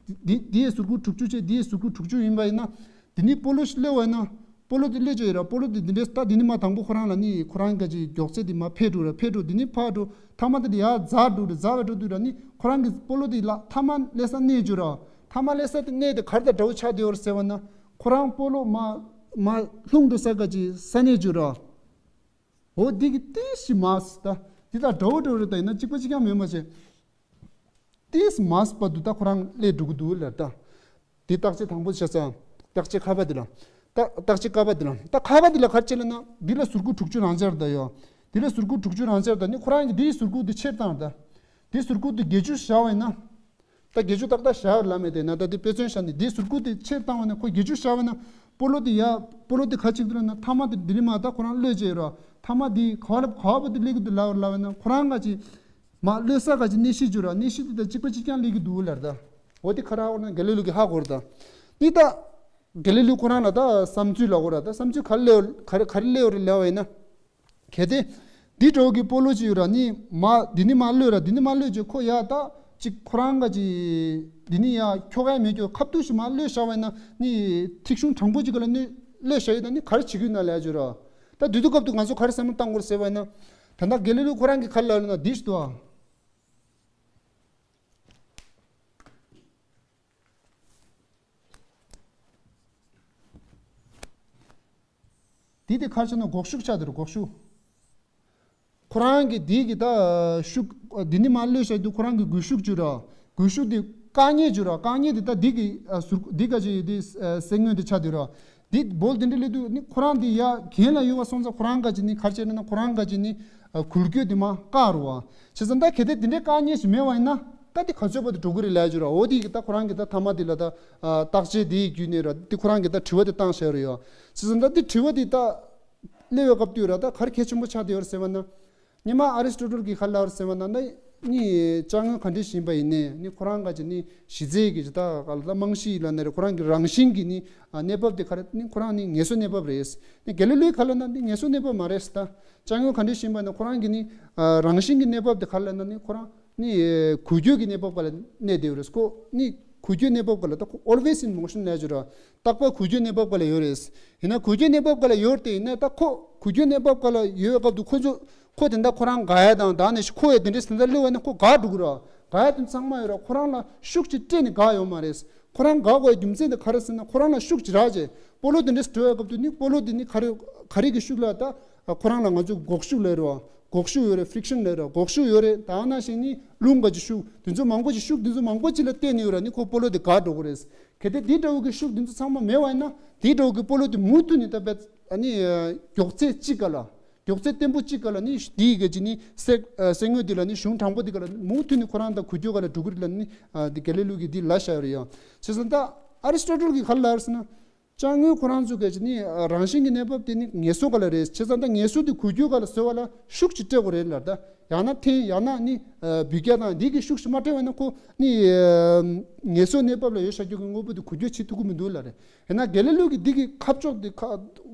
འདི་འདི་ཡི་ཟུར་ཁུག་དྲུག་ཅུ་བྱས་འདི་ཡི་ཟུར་ཁུག་དྲུག་ཅུ་ཡིན་པ་ཡིན་ན་འདི་ནི་སྤོ་ལོ་ཞིག་གློད་པ་ཡིན་ན་སྤོ་ལོ་འདི་གློད་ཀྱི་ཡོད་ར། སྤོ་ལོ་འདི་འདི་འདྲའི་ད་འདི་ནི་མ་དང་པོ་ཁོ་རང་ལ་ནི་ཁོ་རང་ག་ཅིག་མགྱོགས་ཚད་འདི་མ་འཕེལ་འགྲོ་ར་འཕེལ་འགྲོ་འདི་ནི་འཕར་འགྲོ་ཐ་མ་འདི་འདི་ཡར་འཛག་འགྲོ་ར་འཛག་པའི་འགྲོ་དུས་ར་ནི་ཁོ་རང་གི་སྤོ་ལོ་འདི་ལ་ཐ་མ་གློད་ས་གནས་བཅུག་ར། ཐ་མ་གློད་ས་དེ་གནས་དེ་ག་རེ་དང་འདྲ་བོ་ཆགས་བསྡད་ཡོད་ར་ཟེར་བ་ན་ཁོ་རང་སྤོ་ལོ་མ་མ་ལྷུང་འགྲོ་ས་ག་ཅིག་ས་གནས་བཅུག་ར། འོ་འདི་གི་ཏིས་ཤི་མ་སི་ད་འདི་དང་འདྲ་བོ་འདྲ་བོ་རེད་ད་ཡིན་ན་གཅིག་པ་གཅིག་རྐྱང་མེད་མ་བྱས། ཏིས་མ་སི་བར་དུ་ད་ཁོ་རང་སླེབས་འགྲོ་གི་འདུག་ལབ་ད། འདི་བརྟག་དཔྱད་དང་པོ་བྱས་ཙང་བརྟག་དཔྱད་ཁ་པ་འདི་ལ། ད་བརྟག་དཔྱད་ཀ་པ་འདི་ལ་ད་ཁ་པ་འདི་ལ་ག་རེ་བྱས་ལབ་ན་འདི་ལ་ཟུར་ཁུག་དྲུག་ཅུ་རང་འཇགས་ད་ཡོད། འདི་ལ་ཟུར་ཁུག་དྲུག་ཅུ་རང་འཇགས་ད་ནི་ཁོ་རང་གི་འདིའི་ཟུར་ཁུག་འདི་ཆེར་བཏང་ད། འདི་ཟུར་ཁུག་འདི་བརྒྱད་ཅུ་བཞག་པ་ཡིན་ན། ད་བརྒྱད་ཅུ་ཏག་ཏག་བཞག་ལ་མེད་དེ་ན་ད་འདི་དཔེ་མཚོན་བཞག་ནས་འདི་ཟུར་ཁུག་འདི་ཆེར་བཏང་བ་ན་ཁོ་བརྒྱད་ཅུ་བཞག་པ་ན་སྤོ་ལོ་འདི་ཡ་སྤོ་ལོ་འདི་ག་ཅིག་འདུག་ལབ་ན་ཐ་མ་འདི་འདི་རིང་མ་ད་ཁོ་རང་གློད་བྱས་ཡོད་ར། ཐ་མ་འདི་ག་བ་ལ་ག་བ་བར་དུ་སླེབས་ཀྱི་འདུག་ལབ་ལབ་པ་ན་ཁོ་རང་ག་ཅིག་མ་གློད་ས་ག་ཅིག་གནས་གཤིས་བཅུག་ར་གནས་གཤིས་འདི་ད་གཅིག་པ་གཅིག་རྐྱང་སླེབས་ཀྱི་འདུག་ལབ་ད། འོ་དེ་ཁ་ར་འོ་ན་ག་ལེ་ལུག་གི་ཧ་གོ་ར་ད། འདི་ད་ག་ལེ་ལུག་ཁོ་རང་ལ་ད་བསམ་ཚུལ་ལ་གོ་ར་ད་བསམ་ཚུལ་ག་རེ་ལེའོ་ག་རེ་ག་རེ་ལེའོ་རེ་ལེའོ་ཡིན་ན། གལ་ཏེ། འདི་འདྲ་བོ་གི་སྤོ་ལོ་ཅིག་ཡོད་ར་ནི་མ་འདི་ནི་མ་གློད་ར་འདི་ནི་མ་གློད་ཅིག་ཁོ་ཡ་ད་ཅིག་ཁོ་རང་ག་ཅིག་འདི་ནི་ཡ་ཁྱོ་ག་མེད་ཀྱོ་ཁ་ཐུག་ཞིག་མ་གློད་བཞག་པ་ཡིན་ན་ནི་ཐིག་ཤུང་དྲང་པོ་ཅིག་ག་ལ་གནོད་གློད་བཞག་ཡོད་ད་ནི་ག་རེ་བྱེད་ཀྱི་ཡོད་ན་ལས་ཅོ་ར། ད་དུས་དུས་སྐབས་དུ་ང་ཚོ་ག་རེ་བསམ་བློ་བཏང་དགོས་རེད་ཟེར་བ་ཡིན་ན། ད་ལྟ་ག་ལེ་ལུག་ཁོ་རང་གི་ཁ་ལ་ལ་ན་འདི་ཞིག་འདུག་ཨ། འདི་དེ་ག་རེ་ཆགས་ན་འགོག་ཤུགས་ཆགས་འདུག་ར་འགོག་ཤུགས། ཁོ་རང་གི་འདི་གི་ད་ཤུགས་འདི་ནི་མ་གློད་བཞག་དུས་ཁོ་རང་གི་སྒུལ་ཤུགས་བཅུག་ར། སྒུལ་ཤུགས་འདི་བཀག་ཉར་བཅུག་ར་བཀག་ཉར་འདི་ད་འདི་གི་ཟུར་འདི་ག་ཅིག་འདི་སེ་ངོས་འདི་ཆགས་འདུག་ར། འདི་བོལ་འདི་འདྲ་སླེབས་དུས་ནི་ཁོ་རང་འདི་ཡ་གྱེན་ལ་ཡོད་པ་སོང་ཙང་ཁོ་རང་ག་ཅིག་ནི་ག་རེ་བྱས་ན་ཁོ་རང་ག་ཅིག་ནི་འགུལ་སྐྱོད་འདི་མ་བཀག་རུ་བ། བྱས་ཙང་ད་གལ་ཏེ་འདི་འདྲའི་བཀག་ཉར་ཞིག་མེད་པ་ཡིན་ན། ད་དེ་ག་ཚོད་བར་དུ་འགྲོ་གི་རེད་ལབ་ཡ་ཅིག་ར། འོ་དེ་གི་ད་ཁོ་རང་གི་ད་ཐ་མ་དེ་ལ་ད་ཨ་བརྟག་དཔྱད་དེའི་བརྒྱུད་ནས་ར་དེ་ཁོ་རང་གི་ད་དྲི་བ་དེ་བཏང་བཞག་རེད་ཡོད། བྱས་ཙང་ད་དེ་དྲི་བ་དེ་ད་སླེབས་པའི་སྐབས་དུས་ར་ད་ག་རེ་གལ་ཆེན་པོ་ཆགས་བསྡད་ཡོད་རེད་ཟེར་བ་ན། སྔོན་མ་ཨ་རི་སི་ཊོ་ཊལ་གྱིས་ག་རེ་ལབ་རེད་ཟེར་བ་ན་ད་ནི་ཅ་དངོས་ག་འདྲ་ཞིག་ཡིན་པ་ཡིན་ནའི་ནི་ཁོ་རང་ག་ཅིག་ནི་གཞི་རྩའི་གི་ད་ག་ལ་ད་རྨང་གཞི་ལ་ནི་རེད་ཁོ་རང་གི་རང་བཞིན་གྱི་ནི་ཨ་གནས་བབ་དེ་ག་རེ་ནི་ཁོ་རང་ནི་ངལ་གསོ་གནས་བབ་རེད། ནི་གེ་ལི་ལིའི་ག་ལ་ན་ནི་ངལ་གསོ་གནས་བབ་མ་རེད་ད། ཅ་དངོས་ག་འདྲ་ཞིག་ཡིན་པ་ན་ཁོ་རང་གི་ནི་ཨ་རང་བཞིན་གྱི་གནས་བབ་དེ་ག་ལ་ན་ནི་ཁོ་རང་ནི་འགུལ་སྐྱོད་ཀྱི་གནས་བབ་ག་ལ་གནས་བསྡད་ཡོད་རེད། ཁོ་ནི་ འགུལ་སྐྱོད་གནས་བབ་སྒང་ལ་ད་ཁོ་always in motion ལབ་ཀྱི་རེད། རྟག་པར་འགུལ་སྐྱོད་གནས་བབ་སྒང་ལ་ཡོད་རེད། ཡིན་ན་འགུལ་སྐྱོད་གནས་བབ་སྒང་ལ་ཡོད་དེ་ཡིན་ན་ད་ཁོ་འགུལ་སྐྱོད་གནས་བབ་སྒང་ལ་ཡོད་སྐབས་དུ་ཁོ་ཚོ་ཁོ་དེ་འདྲ་ཁོ་རང་འགག་ཡ་དང་ད་ནི་ཁོ་ཡ་དེ་འདྲས་དེ་འདྲ་སླེབས་པ་ན་ཁོ་འགག་འགྲོ་གི་རེད། འགག་ཡ་དེ་ཚང་མ་ཡོད་ར། ཁོ་རང་ལ་ཤུགས་ཅིག་སྤྲད་ནས་འགག་ཡོད་མ་རེད། ཁོ་རང་འགག་དགོས་རྒྱུ་མཚན་དེ་ག་རེ་ཟེར་ན་ཁོ་རང་ལ་ཤུགས་ཅིག་རག་རྗེས་སྤོ་ལོ་དེ་འདྲས་འགྲོ་ཡ་སྐབས་དུ་ནི་སྤོ་ལོ་དེ་ནི་ག་རེ་ག་རེ་གི་ཤུགས་ལ་ད་ཁོ་རང་ལ་ང་ཚོ་འགོག་ཤུགས་ལབ་རེད་བ། འགོག་ཤུགས་ཡོད་རེད། friction ལབ་རེད། འགོག་ཤུགས་ཡོད་རེད། ད་ནང་བཞིན་ནི་རླུང་ག་ཅིག་ཤུགས་དེ་ཚོ་མང་པོ་ཅིག་ཤུགས་དེ་ཚོ་མང་པོ་ཅིག་ལ་བརྟེན་ནས་ཡོད་ར་ནི་ཁོ་སྤོ་ལོ་དེ་འགག་འགྲོ་གི་རེད། གལ་ཏེ་དེ་འདྲ་བོ་གི་ཤུགས་དེ་ཚོ་ཚང་མ་མེད་པ་ཡིན་ན་དེ་འདྲ་བོ་གི་སྤོ་ལོ་དེ་མུ་མཐུད་ནས་ད་བས་ཨ་ནི་མགྱོགས་ཚད་གཅིག་ག་ལ། མགྱོགས་ཚད་བརྟན་པོ་གཅིག་ག་ལ་ནི་དེའི་ག་ཅིག་ནི་སེ་སེ་དངོས་དེ་ལ་ནི་གཞུང་དྲང་པོ་དེ་ག་ལ་མུ་མཐུད་ནས་ཁོ་རང་དང་འགུལ་སྐྱོད་ག་ལ་འགྲོ་གི་རེད་ལ་ནི་དེ་གལ་ལི་ལུ་གི་དེ་ལ་བཞག་ཡོད་རེད་ཡ། བྱས་ཙང་ད་ཨ་རི་སི་ཊོ་ཊལ་གི་ག་ལ་ལབ་ཟེར་ན། ཅ་དངོས་ཁོ་རང་ཚོ་ག་ཅིག་ནི་རང་བཞིན་གྱི་གནས་བབ་དེ་ནི་ངལ་གསོ་ག་ལ་རེད། བྱས་ཙང་ད་ངལ་གསོ་དེ་འགུལ་སྐྱོད་ག་ལ་བཟོ་བ་ལ་ཤུགས་ཅིག་སྤྲད་དགོས་རེད་ལ་ད། ཡང་ན་འཐེན་ཡང་ན་ནི་འབུད་རྒྱག་དང་འདི་གི་ཤུགས་ཤིག་མ་སྤྲད་པ་ན་ཁོ་ནི་ངལ་གསོ་གནས་བབ་ལ་ཡོད་བཞག་རྒྱུ་གི་དངོས་པོ་དེ་འགུལ་སྐྱོད་བྱེད་ཐུབ་ཀྱི་མི་འདུག་ལ་རེད། ཡིན་ན་གལ་ལི་ལུ་གི་འདི་གི་ཁ་ཕྱོགས་དེ་ཁ་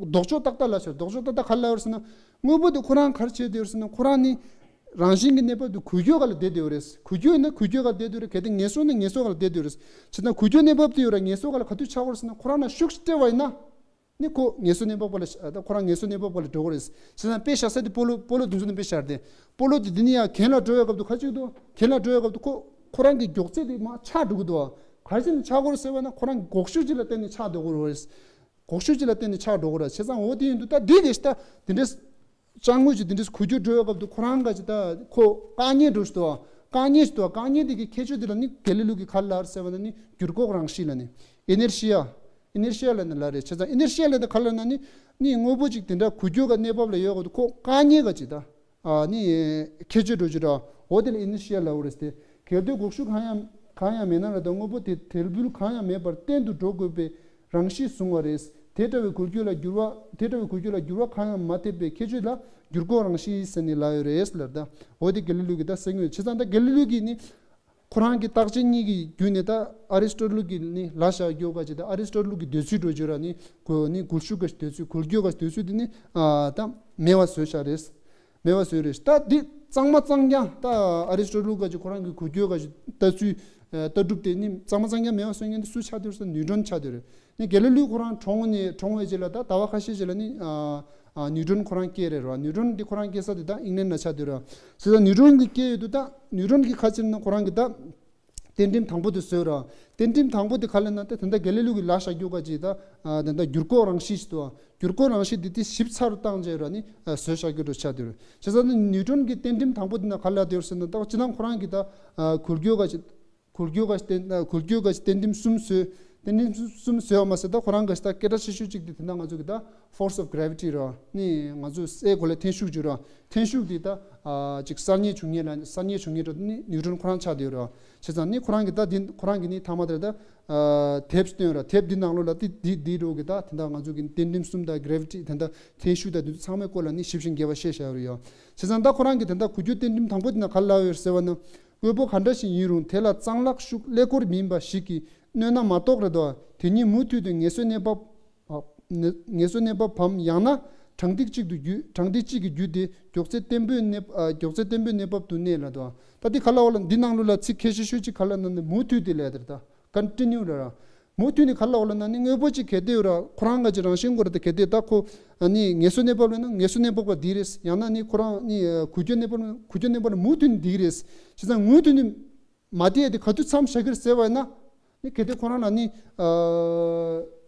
ལྡོག་ཕྱོགས་ཏག་ཏག་ལ་ཤོར། ལྡོག་ཕྱོགས་ཏག་ཏག་ག་ལ་ཡོད་ཟེར་ན་དངོས་པོ་དེ་ཁོ་རང་ག་རེ་བྱེད་དེ་ཡོད་ཟེར་ན་ཁོ་རང་ནི་རང་བཞིན་གྱི་གནས་བབ་དེ་འགུལ་སྐྱོད་ག་ལ་བསྡད་དེ་ཡོད་རེད། འགུལ་སྐྱོད་ཡིན་ན་འགུལ་སྐྱོད་ག་ལ་བསྡད་དེ་ཡོད་རེད། གལ་ཏེ་ངལ་གསོ་ན་ངལ་གསོ་ག་ལ་བསྡད་དེ་ཡོད་རེད། བྱས་ན་འགུལ་སྐྱོད་གནས་བབ་དེ་ཡོད་ར་ངལ་གསོ་ག་ལ་ག་དུས་ཆགས་ཀྱི་ཡོད་ཟེར་ན་ཁོ་རང་ལ་ཤུགས་སྤྲད་པ་ཡིན་ན། ནི་ཁོ་ངལ་གསོ་གནས་བབ་སྒང་ལ་ཤ་ད་ཁོ་རང་ངལ་གསོ་གནས་བབ་སྒང་ལ་འགྲོ་གི་རེད། བྱས་ཙང་དཔེ་བཞག་ས་དེ་སྤོ་ལོ་སྤོ་ལོ་དེ་ཚོ་ནས་དཔེ་བཞག་སྟེ། སྤོ་ལོ་དེ་འདི་ནས་ཡང་གྱེན་ལ་འགྲོ་བའི་སྐབས་དུ་ག་ཅིག་འདུག་གྱེན་ལ་འགྲོ་བའི་སྐབས་དུ་ཁོ་ཁོ་རང་གི་མགྱོགས་ཚད་དེ་མར་ཆག་འགྲོ་གི་འདུག་ག་རེ་བྱས་ནས་ཆག་གི་རེད་ཟེར་བ་ན་ཁོ་རང་གི་འགོག་ཤུགས་ཅིག་ལ་བརྟེན་ནས་ཆག་འགྲོ་གི་རེད། འགོག་ཤུགས་ཅིག་ལ་བརྟེན་ནས་ཆག་འགྲོ་གི་རེད། བྱས་ཙང་འོ་དེ་ཡིན་དུས་ད་འདི་གས་ཤ་ད་དེ་འདྲས། ཅ་དངོས་ཀྱི་དེ་འདྲས་འགུལ་སྐྱོད་འགྲོ་བའི་སྐབས་དུ་ཁོ་རང་ག་ཅིག་ད་ཁོ་བཀག་ཉར་འགྲོ་ཞིག་འདུག་བཀག་ཉར་ཞིག་འདུག་བཀག་ཉར་དེ་གི་ཁྱད་ཆོས་དེ་ལ་ནི་གལ་ལི་ལུ་གི་ག་ལ་ཟེར་བ་ན་ནི་འགྱུར་ལྡོག་རང་བཞིན་ལ་ནི་ཨི་ནེར་ཤི་ཡ། ཨི་ནེར་ཤི་ཡ་ལ་ནི་ལ་རེད། བྱས་ཙང་ཨི་ནེར་ཤི་ཡ་ལ་ནི་ག་ལ་ན་ནི་ནི་དངོས་པོ་ཅིག་དེ་འདྲ་འགུལ་སྐྱོད་ག་གནས་བབ་ལ་ཡོད་ག་དུ་ཁོ་བཀག་ཉར་ག་ཅིག་ད་ཨ་ནི་ཁྱད་ཆོས་འགྲོ་ཅིག་ར་འོ་དེ་ལ་ཨི་ནེར་ཤི་ཡ་ལ་འོ་རེད་དེ། གལ་ཏེ་འགོག་ཤུགས་གང་ཡང་གང་ཡང་མེད་ན་ལ་ད་དངོས་པོ་དེ་དལ་བུལ་གང་ཡང་མེད་པར་གཏན་དུ་འགྲོ་དགོས་པའི་རང་གཤིས་བཟུང་བ་རེད། དེ་འདྲ་བའི་འགུལ་སྐྱོད་ལ་འགྱུར་བ་དེ་འདྲ་བའི་འགུལ་སྐྱོད་ལ་འགྱུར་བ་གང་ཡང་མ་ཐེབས་པའི་ཁྱད་ཆོས་ལ་འགྱུར་ལྡོག་རང་བཞིན་ཟེར་ནས་ལབ་ཡོད་རེད་ལབ་ད། འོ་དེ་གལ་ལི་ལུ་གི་ད་གསལ་ངོས་བྱས་ཙང་ད་གལ་ལི་ལུ་གི་ནི་ཁོ་རང་གི་བརྟག་དཔྱད་གཉིས་ཀྱི་བརྒྱུད་ནས་ད་ཨ་རི་སི་ཊོ་ཊལ་གི་ནི་ལ་བཞག་རྒྱུ་ག་ཅིག་ད་ཨ་རི་སི་ཊོ་ཊལ་གི་འདོད་ཚུལ་འགྲོ་རྒྱུ་ར་ནི་གོ་ནི་འགུལ་ཤུགས་ག་འདོད་ཚུལ་འགུལ་སྐྱོད་ག་འདོད་ཚུལ་དེ་ནི་ད་མེད་པ་བཟོས་བཞག་རེད། མེད་པ་བཟོས་རེད། ད་འདི་གཙང་མ་གཙང་རྐྱང་ད་ཨ་རི་སི་ཊོ་ཊལ་ག་ཅིག་ཁོ་རང་གི་འགུལ་སྐྱོད་ག་ཅིག་ལྟ་ཚུལ་ལྟ་གྲུབ་དེ་ནི་གཙང་མ་གཙང་རྐྱང་མེད་པ་བཟོ་མཁན་དེ་སུ་ཆགས་འདུག་ཟེར་ན་ནིའུ་ཊོན་ཆགས་འདུག་རེད། ནི་གལ་ལི་ལུ་ཁོ་རང་གྲོངས་ནས་གྲོངས་པའི་རྗེས་ལ་ད་ཟླ་བ་ཁ་ཤས་རྗེས་ལ་ནི་ཨ་ཨ་ནིའུ་ཊོན་ཁོ་རང་སྐྱེས་རེད་ར། ནིའུ་ཊོན་འདི་ཁོ་རང་སྐྱེས་ས་དེ་ད་ཨིང་ལན་ལ་ཆགས་འདུག་ར། བྱས་ཙང་ནིའུ་ཊོན་གི་སྐྱེས་ཡོད་དུས་ད་ནིའུ་ཊོན་གི་ཁ་ཕྱིར་ན་ཁོ་རང་གི་ད་གཏན་ཁྲིམས་དང་པོ་དེ་བཟོས་ར། གཏན་ཁྲིམས་དང་པོ་དེ་ག་ལ་ན་ད་དེ་འདྲ་གལ་ལི་ལུ་གི་ལ་བཞག་རྒྱུ་ག་ཅིག་ད་ཨ་དེ་འདྲ་འགྱུར་ལྡོག་རང་བཞིན་ཞིག་ཏུ་འགྱུར་ལྡོག་རང་བཞིན་འདི་དེ་ཞིབ་ཚགས་རུ་བཏང་རྗེས་ར་ནི་ཨ་བཟོས་བཞག་རྒྱུ་འདྲ་ཆགས་འདུག་ར། བྱས་ཙང་ནི་ནིའུ་ཊོན་གི་གཏན་ཁྲིམས་དང་པོ་དེ་ན་ག་ལ་དེ་ཟེར་ན་ད་སྤྱིར་བཏང་ཁོ་རང་གི་ད་ཨ་འགུལ་སྐྱོད་ག་ཅིག་འགུལ་སྐྱོད་ག་ཅིག་བརྟེན་འགུལ་སྐྱོད་ག་ཅིག་བརྟེན་ཁྲིམས་གསུམ་བཟོས། བརྟེན་ཁྲིམས་གསུམ་བཟོས་པ་མ་ཟད་ད་ཁོ་རང་ག་ཅིག་ད་སྐད་གྲགས་ཆེ་ཤོས་གཅིག་དེ་དེ་འདྲ་ང་ཚོ་གི་ད་force of gravity ར་ནི་ང་ཚོ་སའི་གོ་ལའི་འཐེན་ཤུགས་ཅིག་ར། འཐེན་ཤུགས་དེ་ད་ཨ་ཅིག་གསར་རྙེད་བྱུང་མཁན་ལ་གསར་རྙེད་བྱུང་མཁན་ར་ནི་ནིའུ་ཊོན་ཁོ་རང་ཆགས་བསྡད་ཡོད་ར། བྱས་ཙང་ནི་ཁོ་རང་གི་ད་དེ་ཁོ་རང་གི་ནི་ཐ་མ་དེ་ད་ཨ་དེབ་བཏོན་ར། དེབ་འདི་ནང་ལོགས་ལ་དེ་དེ་དེ་རོ་གི་ད་དེ་འདྲ་ང་ཚོ་གི་བརྟེན་ཁྲིམས་གསུམ་དང་gravity དེ་འདྲ་འཐེན་ཤུགས་དང་དེ་ཚོ་ཚང་མའི་སྐོར་ལ་ནི་ཞིབ་ཅིང་རྒྱས་པ་བཤད་བཞག་ཡོད་ར་ཡ། བྱས་ཙང་ད་ཁོ་རང་གི་དེ་འདྲ་འགུལ་སྐྱོད་བརྟེན་ཁྲིམས་དང་པོ་དེ་ན་ག་ལ་ཡོད་ཟེར་བ་ན། དངོས་པོ་ག་འདྲ་ཞིག་ཡིན་རུང་དེ་ལ་གཙང་ལྷག་ཤུགས་ཀླད་ཀོར་མིན་པ་ཞིག་གིས་གནོད་ན་མ་གཏོགས་རེད་དོ། དེ་ཉིད་མུ་མཐུད་དུ་ངལ་གསོའི་གནས་བབ། ཨ། ངལ་གསོའི་གནས་བབ་བམ་ཡང་ན་གྲང་ཐིག་གཅིག་ཏུ་བརྒྱུད་གྲང་ཐིག་གཅིག་གིས་བརྒྱུད་དེ་མགྱོགས་ཚད་བརྟན་པོའི་གནས་ཨ་མགྱོགས་ཚད་བརྟན་པོའི་གནས་བབ་ཏུ་གནས་ལ་དོ། ད་འདི་ག་ལ་འོ་ལ་འདི་ནང་ལོགས་ལ་ཚིག་ཁ་ཤས་ཤོས་ཅིག་ག་ལ་ན་ནི་མུ་མཐུད་དེ་ལས་དེར་ད་continue ར་ར། མུ་མཐུད་ནས་ག་ལ་འོ་ལ་ན་ནི་དངོས་པོ་ཅིག་གལ་ཏེ་ཡོད་ར་ཁོ་རང་ག་ཅིག་རང་བཞིན་སྐོར་དེ་གལ་ཏེ་ད་ཁོ་ཨ་ནི་ངལ་གསོའི་གནས་བབ་ལ་ན་ངལ་གསོའི་གནས་བབ་ག་འདི་རེད། ཡང་ན་ནི་ཁོ་རང་ནི་ཨ་འགུལ་སྐྱོད་གནས་བབ་ལ་ན་འགུལ་སྐྱོད་གནས་བབ་ལ་མུ་མཐུད་ནས་འདི་རེད། བྱས་ཙང་མུ་མཐུད་ནས་མ་བསྡད་དེ་ག་དུས་མཚམས་བཞག་གི་རེད་ཟེར་བ་ཡིན་ན། ནི་གལ་ཏེ་ཁོ་རང་ལ་ནི་ཨ་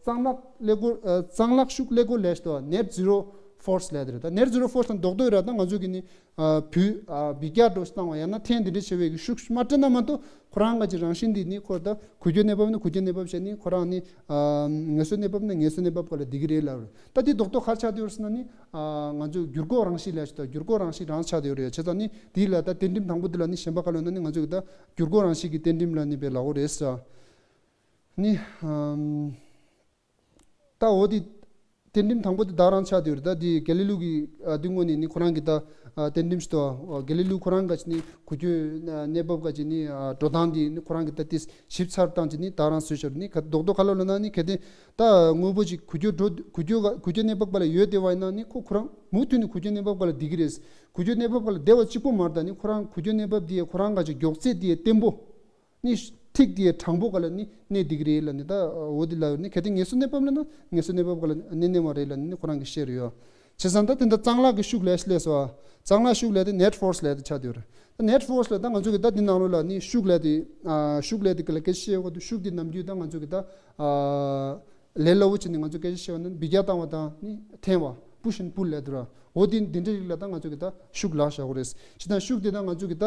གཙང་ལྷག་ཀླད་ཀོར་ཨ་གཙང་ལྷག་ཤུགས་ཀླད་ཀོར་ལས་ཤིག་ཏུ་net zero force ལས་དེ་རེད། ད་net zero force དང་རྡོག་རྡོག་ར་ད་ང་ཚོ་གི་ནི་ཨ་བུ་ཨ་འབུད་རྒྱག་འགྲོ་བཏང་བ་ཡང་ན་འཐེན་དེ་འདྲ་བྱེད་པའི་གི་ཤུགས་མ་སྤྲད་ན་མ་གཏོགས་ཁོ་རང་ག་ཅིག་རང་བཞིན་འདི་ནི་ཁོ་ད་འགུལ་སྐྱོད་གནས་བབ་ནི་འགུལ་སྐྱོད་གནས་བབ་བྱས་ནི་ཁོ་རང་ནི་ཨ་ངལ་གསོ་གནས་བབ་ན་ངལ་གསོ་གནས་བབ་ག་ལ་འདི་གི་རེད་ལབ་རེད། ད་འདི་རྡོག་རྡོག་ག་རེ་ཆགས་བསྡད་ཡོད་རེད་ཟེར་ན་ནི་ཨ་ང་ཚོ་འགྱུར་ལྡོག་རང་བཞིན་ལས་ཤིག་ད་འགྱུར་ལྡོག་རང་བཞིན་རང་ཆགས་བསྡད་ཡོད་རེད། བྱས་ཙང་ནི་འདི་ལ་ད་གཏན་ཁྲིམས་དང་པོ་འདི་ལ་ནི་གཞན་པ་ག་ལ་ཡོད་ན་ནི་ང་ཚོ་གི་ད་འགྱུར་ལྡོག་རང་བཞིན་གྱི་གཏན་ཁྲིམས་ལ་ནི་དཔེ་ལབ་དགོས་རེད་ཟེར། ནི་ཨམ། ད་འོ་དེ་གཏན་ཁྲིམས་དང་པོ་དེ་བདག་རང་ཆགས་བསྡད་ཡོད་རེད། ད་དེ་གལ་ལི་ལུ་གི་ཨ་དེ་དངོས་གནས་ནི་ཁོ་རང་གི་ད་ཨ་གཏན་ཁྲིམས་ཤིག་ཏུ་ཨ་གལ་ལི་ལུ་ཁོ་རང་ག་ཅིག་ནི་འགུལ་སྐྱོད་ཨ་གནས་བབ་ག་ཅིག་ནི་ཨ་འགྲོ་སྟངས་དེ་ནི་ཁོ་རང་གི་ད་དེ་ཞིབ་ཚགས་བཏང་ཅིག་ནི་བདག་རང་བཟོས་ཤོར་ནི་ག་རྡོག་རྡོག་ག་ལ་ལབ་ན་ནི་གལ་ཏེ་ད་དངོས་པོ་ཅིག་འགུལ་སྐྱོད་འགྲོ་འགུལ་སྐྱོད་ག་འགུལ་སྐྱོད་གནས་བབ་ག་ལ་ཡོད་བསྡད་པ་ཡིན་ན་ནི་ཁོ་ཁོ་རང་མུ་མཐུད་ནས་འགུལ་སྐྱོད་གནས་བབ་ག་ལ་བསྡད་ཀྱི་རེད། འགུལ་སྐྱོད་གནས་བབ་ག་ལ་བསྡད་པ་གཅིག་པོ་མ་རེད། ད་ནི་ཁོ་རང་འགུལ་སྐྱོད་གནས་བབ་དེ་ཁོ་རང་ག་ཅིག་མགྱོགས་ཚད་དེ་བརྟན་པོ། ནི་ ཐིག་དེའི་དྲང་པོ་ག་ལ་ནི་གནས་བསྡད་ཀྱི་རེད་ལབ་ནི། ད་འོ་དེ་ལབ་ནི། གལ་ཏེ་ངལ་གསོ་གནས་བབ་ལབ་ན་ངལ་གསོ་གནས་བབ་ག་ལ་གནས་གནས་པ་རེད་ལབ་ནི་ཁོ་རང་གིས་བཤད་རེད་ཡོད། བྱས་ཙང་ད་དེ་འདྲ་གཙང་ལག་གི་ཤུགས་ལས་སླེབས་སོ། གཙང་ལག་ཤུགས་ལས་དེ་net force ལས་དེ་ཆགས་བསྡད་ཡོད་རེད། ད་net force ལས་ད་ང་ཚོ་གི་ད་འདི་ནང་ལོགས་ལ་ནི་ཤུགས་ལས་དེ་ཨ་ཤུགས་ལས་དེ་ག་ལ་སྐད་ཆ་བཤད་ཡོད་ག་དུ། ཤུགས་དེ་ནམ་རྒྱུན་ད་ང་ཚོ་གི་ད་ཨ་ལས་སླ་བོ་བྱས་ནས་ང་ཚོ་སྐད་ཆ་བཤད་པ་ན་འབུད་རྒྱག་བཏང་བ་དང་ནི་འཐེན་པ། push and pull ལབ་འདུག་ར། འོ་དེ་འདི་འདྲ་རིགས་ལ་ད་ང་ཚོ་གི་ད་ཤུགས་ལབ་བཞག་གི་རེད། ཇི་ལྟར་ཤུགས་དེ་ད་ང་ཚོ་གི་ད་